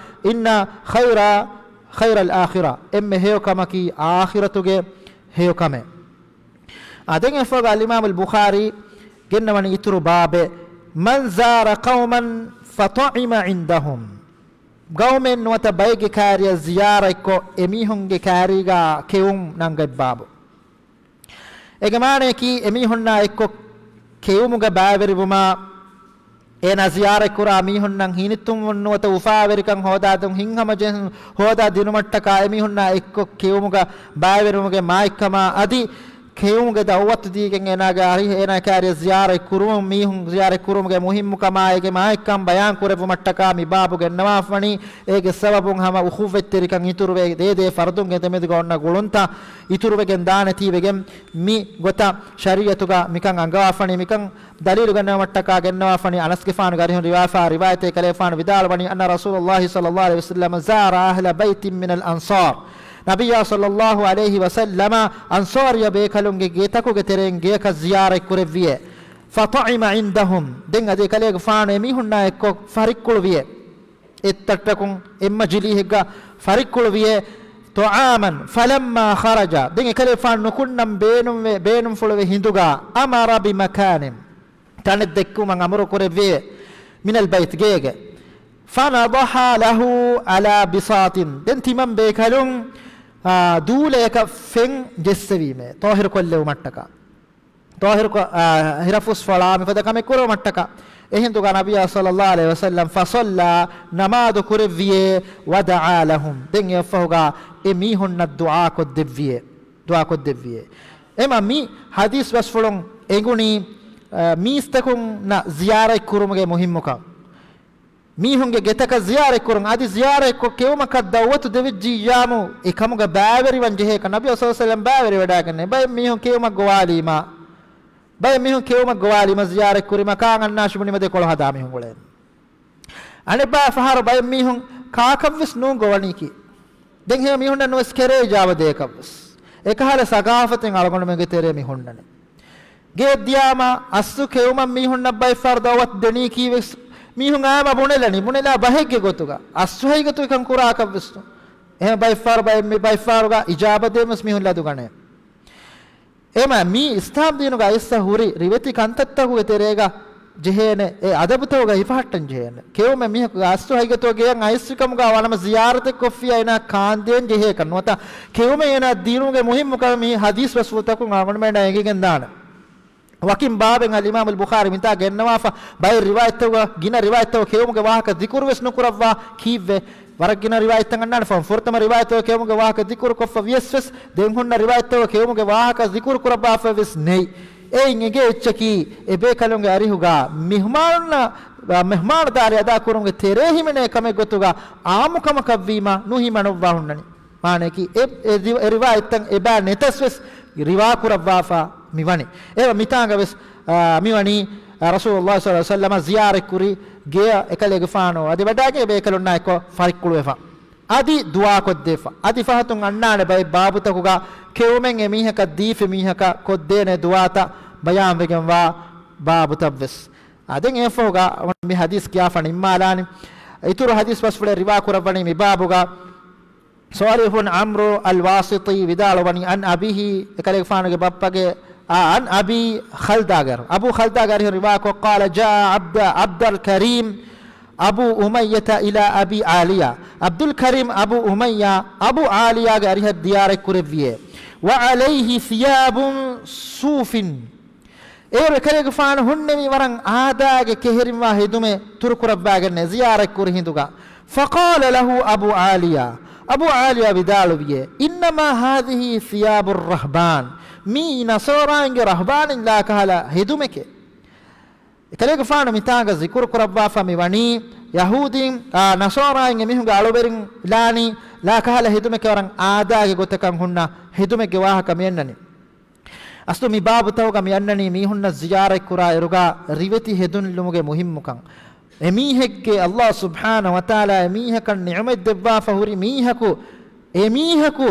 إن خير خير الآخرة، އެންމެ ހެޔޮކަމަކީ އާޚިރަތުގެ ހެޔޮކަމޭ. އާ، ދެން އެފަގ އަލްއިމާމު އަލްބުޚާރީ ގެންނަވަނީ އިތުރު ބާބެއް، من زار قوما فطعم عندهم. ގައުމެއް ނުވަތަ ބައެއްގެ ކާރިއަށް ޒިޔާރަތްކޮށް، އެމީހުންގެ ކާރީގަ ކެއުން ނަންގަތް ބާބު. އޭގެ މާނަޔަކީ، އެމީހުންނާ އެއްކޮށް ކެއުމުގަ ބައިވެރިވުމާ، އޭނާ ޒިޔާރަތްކުރާ މީހުންނަށް ހިނިތުންވުން ނުވަތަ އުފާވެރިކަން ހޯދާދިނުން، ހިތްހަމަޖެހުން ހޯދާ ދިނުމަށްޓަކާ، އެމީހުންނާ އެއްކޮށް ކެއުމުގަ ބައިވެރިވުމުގެ މާތްކަމާ އަދި ކެއުމުގެ ދަޢުވަތު ދީގެން އޭނާގެ އަރިހަށް އޭނާ ކާރިއަށް ޒިޔާރަތް ކުރުމުން މީހުން ޒިޔާރަތް ކުރުމުގެ މުހިއްމުކަމާ އޭގެ މާތްކަން ބަޔާން ކުރެއްވުމަށްޓަކާ މި ބާބު ގެންނަވާފަނީ. އޭގެ ސަބަބުން ހަމަ އުޚުއްވަތްތެރިކަން އިތުރުވެ، ދޭދޭ ފަރުދުންގެ ދެމެދުގަ އޮންނަ ގުޅުންތައް އިތުރުވެގެން ދާނެތީވެގެން މި ގޮތަށް ޝަރީޢަތުގަ މިކަން އަންގަވާފަނީ. މިކަން ދަލީލު ގަންނަވުމަށްޓަކާ ގެންނަވާފަނީ އަނަސްގެފާނުގެ އަރިހުން ރިވާފާ ރިވާޔަތެއް. ކަލޭފާނު ވިދާޅުވަނީ، أن رسول الله صلى الله عليه وسلم زار أهل بيت من الأنصار. ނަބިއްޔާ ޞައްލައްލާހު ޢަލައިހި ވަސައްލަމަ އަންޞާރިޔަ ބޭކަލުންގެ ގެތަކުގެ ތެރެއިން ގެޔަކަށް ޒިޔާރަތް ކުރެއްވިއޭ. فطعم عندهم. ދެން އަދި ކަލޭގެފާނު އެމީހުންނާ އެއްކޮށް ފަރިއްކުޅުވިއޭ. އެއްތައްޓަކުން އެއްމަޖިލީހެއްގަ ފަރިއްކުޅުވިއޭ. طعاما فلما خرج. ދެން އެކަލޭފާނު ނުކުންނަން ބޭނުންވެ، ބޭނުންފުޅުވެ ހިނދުގަ، أمر بمكان. ތަނެއް ދެއްކުމަށް އަމުރު ކުރެއްވިއޭ. من البيت، ގޭގެ. فنضح له على بساط. ދެން ތިމަން ބޭކަލުން، އާ، ދޫލަޔަކަށް ފެން ޖެއްސެވީމޭ. ޠާހިރު ކޮށްލެވުމަށްޓަކާ. ޠާހިރުކޮށް، އާ، ހިރަފުސް ފޮޅާ މިފަދަ ކަމެއް ކުރުމަށްޓަކާ. އެހިނދުގަ ނަބިއްޔާ ޞައްލައްލާހު ޢަލައިހި ވަސައްލަމް فصلى، ނަމާދު ކުރެއްވިއޭ، ودعا لهم. ދެން އެއަށްފަހުގަ އެ މީހުންނަށް ދުޢާ ކޮށްދެއްވިއޭ. ދުޢާ ކޮށްދެއްވިއޭ. އެމަ މި ޙަދީޘް ބަސްފުޅުން އެނގުނީ، އަ، މީސްތަކުންނަށް ޒިޔާރަތް ކުރުމުގެ މުހިއްމުކަން. މީހުންގެ ގެތަކަށް ޒިޔާރަތް ކުރުން، އަދި ޒިޔާރަތްކޮށް ކެއުމަކަށް ދަޢުވަތު ދެވިއްޖިއްޔާމު، އެކަމުގަ ބައިވެރިވަން ޖެހޭކަން ނަބިއްޔާ ޞައްލައްލާހު ޢަލައިހި ވަސައްލަމް ބައިވެރިވެވަޑައިގެންނެވި. ބައެއް މީހުން ކެއުމަށް ގޮވާލީމާ، ބައެއް މީހުން ކެއުމަށް ގޮވާލީމާ، ޒިޔާރަތް ކުރީމަ ކާން އަންނާށި ބުނީމަ ދެކޮޅު ހަދާ މީހުން އުޅޭ. އަނެއްބާ ފަހަރު ބައެއް މީހުން ކާކަށްވެސް ނޫން ގޮވަނީކީ. ދެން ހެޔޮ މީހުންނަށް ނުވެސް ކެރޭ އިޖާބަ ދޭކަށްވެސް. އެކަހަލަ ސަގާފަތެއް އަޅުގަނޑުމެންގެ ތެރޭ މި ހުންނަނީ. ގެއަށް ދިޔާމަ އަސްލު ކެއުމަށް މީހުންނަށް ބައެއްފަހަރު ދަޢުވަތު ދެނީކީވެސް މީހުން އާމަ ބުނެލަނީ، ބުނެލާ ބަހެއްގެ ގޮތުގަ. އަސްލު ހަގީގަތުގަ އެކަން ކުރާކަށްވެސް ނޫން. އެހެން ބައެއްފަހަރު ބައެއް މި ބައެއްފަހަރުގަ އިޖާބަ ދޭންވެސް މީހުން ލަދުގަނޭ. އެމަ މީ އިސްލާމް ދީނުގަ އައިސް ހުރި ރިވެތި ކަންތައްތަކުގެ ތެރޭގަ ޖެހޭނެ، އެ އަދަބުތަކުގަ ހިފަހައްޓަން ޖެހޭނެ. ކެއުމެއް މީހަކު އަސްލު ހަގީގަތުގަ ގެޔަށް އައިސްފިކަމުގަ ވަނަމަ ޒިޔާރަތެއް ކޮށްފިއްޔާ އޭނާ ކާންދޭން ޖެހޭކަށް ނުވަތަ، ކެއުމެއް އޭނާ ދީނުގެ މުހިއްމު ކަމެއް މި ޙަދީޘް ބަސްފުޅުތަކުން އަޅުގަނޑުމެންނަށް އެނގިގެން ދާނެ. ވަކިން ބާބެއް އަލްއިމާމު އަލްބުޚާރީ މިތާ ގެންނަވާފަ، ބައެއް ރިވާޔަތްތަކުގަ، ގިނަ ރިވާޔަތްތަކުގަ ކެއުމުގެ ވާހަކަ ޛިކުރުވެސް ނުކުރައްވާ ކީއްވެ؟ ވަރަށް ގިނަ ރިވާޔަތްތައް އަންނާނެ ފަހުން، ފުރަތަމަ ރިވާޔަތްތަކުގަ ކެއުމުގެ ވާހަކަ ޛިކުރު ކޮށްފަ ވިޔަސް ވެސް، ދެން ހުންނަ ރިވާޔަތްތަކުގަ ކެއުމުގެ ވާހަކަ ޛިކުރު ކުރައްވާފަ ވެސް ނެތް. އެއިން އެނގޭ އެއްޗަކީ، އެ ބޭކަލުންގެ އަރިހުގަ މެހުމާނުންނަށް، މެހުމާނުދާރީ އަދާކުރުމުގެ ތެރޭ ހިމެނޭ ކަމެއް ގޮތުގަ އާއްމު ކަމަކަށްވީމަ ނުހިމަނުއްވާ ހުންނަނީ. މާނަޔަކީ، އެ، އެ ރި-، އެ ރިވާޔަތްތައް އެބައި ނެތަސް ވެސް ރިވާ ކުރައްވާފަ މިވަނީ. އެ މިތާނގަ ވެސް، އާ، މިވަނީ، އާ، ރަސޫލުﷲ ޞައްލަﷲު ޢަލައިހި ވަސައްލަމަ ޒިޔާރަތް ކުރި ގެޔަށް އެކަލޭގެފާނު އަދި ވަޑައިގެން ބޭކަލުންނާ އެއްކޮށް ފަރިއްކުޅުވެފަ. އަދި ދުޢާ ކޮށްދެފަ. އަދި ފަހަތުން އަންނާނެ ބައެއް ބާބުތަކުގަ ކެއުމެއް އެ މީހަކަށް ދީފި މީހަކަށް ކޮށްދޭނެ ދުޢާތައް ބަޔާންވެގެންވާ ބާބުތައް ވެސް. އާ، ދެން އެއަށްފަހުގަ މި ޙަދީޘް ކިޔާފަ ނިންމާލާނެ. އިތުރު ޙަދީޘް ބަސްފުޅެއް ރިވާ ކުރައްވަނީ މި ބާބުގަ. ޞާލިޙު ބިން ޢަމްރު އަލްވާސިޠީ ވިދާޅުވަނީ، عن أبيه، އެކަލޭގެފާނުގެ ބައްޕަގެ، އާ، عن أبي ޚަލްދާގެ، އަބޫ ޚަލްދާގެ އަރިހުން ރިވާކޮށް، قال جاء عبد، عبد الكريم أبو أمية إلى أبي عالية. ޢަބްދުލް ކަރީމް އަބޫ އުމައްޔާ އަބޫ ޢާލިޔާގެ އަރިހަށް ޒިޔާރަތް ކުރެއްވިއޭ. وعليه ثياب صوف. އޭރު އެކަލޭގެފާނު ހުންނެވީ ވަރަށް އާދައިގެ ކެހެރިންވާ ހެދުމެއް ތުރުކުރައްވާގެންނޭ ޒިޔާރަތް ކުރި ހިނދުގަ. فقال له أبو عالية، އަބޫ ޢާލިޔާ ވިދާޅުވިއޭ، "އިންނަމާ ހާޛިހީ ޘިޔާބުއް ރަހްބާން." މީ ނަޞާރާއިންގެ ރަހްބާނީން ލާކަހަލަ ހެދުމެކޭ. ކަލޭގެފާނު މިތާނގަ ޒިކުރު ކުރައްވާފަ މި ވަނީ، ޔަހޫދީން، އާ، ނަޞާރާއިން އެމީހުންގެ އަޅުވެރިން ލާނީ ލާކަހަލަ ހެދުމެކޭ ވަރަށް އާދައިގެ ގޮތަކަށް ހުންނަ ހެދުމެއްގެ ވާހަކަ މި އަންނަނީ. އަސްލު މި ބާބުތަކުގަ މި އަންނަނީ މީހުންނަށް ޒިޔާރަތް ކުރާ އިރުގަ ރިވެތި ހެދުން ލުމުގެ މުހިންމުކަން. އެމީހެއްގެ ﷲ ސުބްޙާނަހޫ ވަތަޢާލާ އެމީހަކަށް ނިޢުމަތް ދެއްވާފަ ހުރި މީހަކު، އެމީހަކު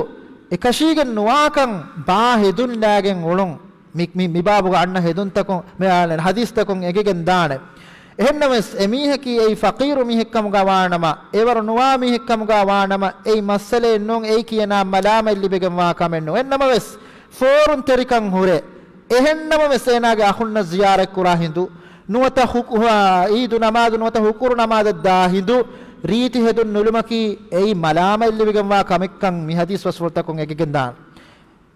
އެކަށީގެން ނުވާކަން ބާ ހެދުން ލާގެން އުޅުން. މި، މި، މި ބާބުގަ އަންނަ ހެދުންތަކުން، މި، އާ، ޙަދީޘްތަކުން އެނގިގެން ދާނެ. އެހެންނަމަވެސް، އެމީހަކީ އެއީ ފަޤީރު މީހެއްކަމުގަ ވާނަމަ، އެވަރު ނުވާ މީހެއްކަމުގަ ވާނަމަ، އެއީ މައްސަލައެއް ނޫން، އެއީ ކިޔަނާ މަލާމަތް ލިބިގެންވާ ކަމެއް ނޫން. އެހެންނަމަވެސް، ފޯރުންތެރިކަން ހުރެ، އެހެންނަމަވެސް އޭނާގެ އަޚުންނަށް ޒިޔާރަތްކުރާ ހިނދު، ނުވަތަ ހު-، ހު-، އީދު ނަމާދު ނުވަތަ ހުކުރު ނަމާދަށް ދާ ހިނދު، ރީތި ހެދުން ނުލުމަކީ އެއީ މަލާމަތް ލިބިގެންވާ ކަމެއްކަން މި ޙަދީޘް ބަސްފުޅުތަކުން އެނގިގެން ދާނެ.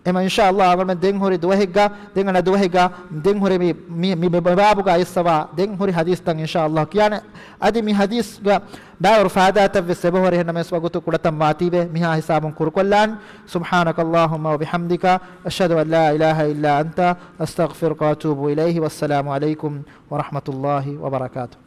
އެމަ އިންޝާﷲ އަޅުގަނޑުމެން ދެން ހުރި ދުވަހެއްގަ، ދެން އަންނަ ދުވަހެއްގަ، ދެން ހުރި މި، މި، މި ބާބުގަ އައިސްފަވާ، ދެން ހުރި ޙަދީޘްތައް އިންޝާﷲ ކިޔާނެ. އަދި މި ޙަދީޘްގަ ބާވަރު ފާއިދާތައްވެސް އެބަހުރި، އެހެންނަމަވެސް ވަގުތު ކުޑަތަން ވާތީވެ، މިހާ ހިސާބުން ކުރުކޮށްލާން. سبحانك اللهم وبحمدك، أشهد أن لا إله إلا أنت، أستغفرك وأتوب إليه. والسلام عليكم ورحمة الله وبركاته.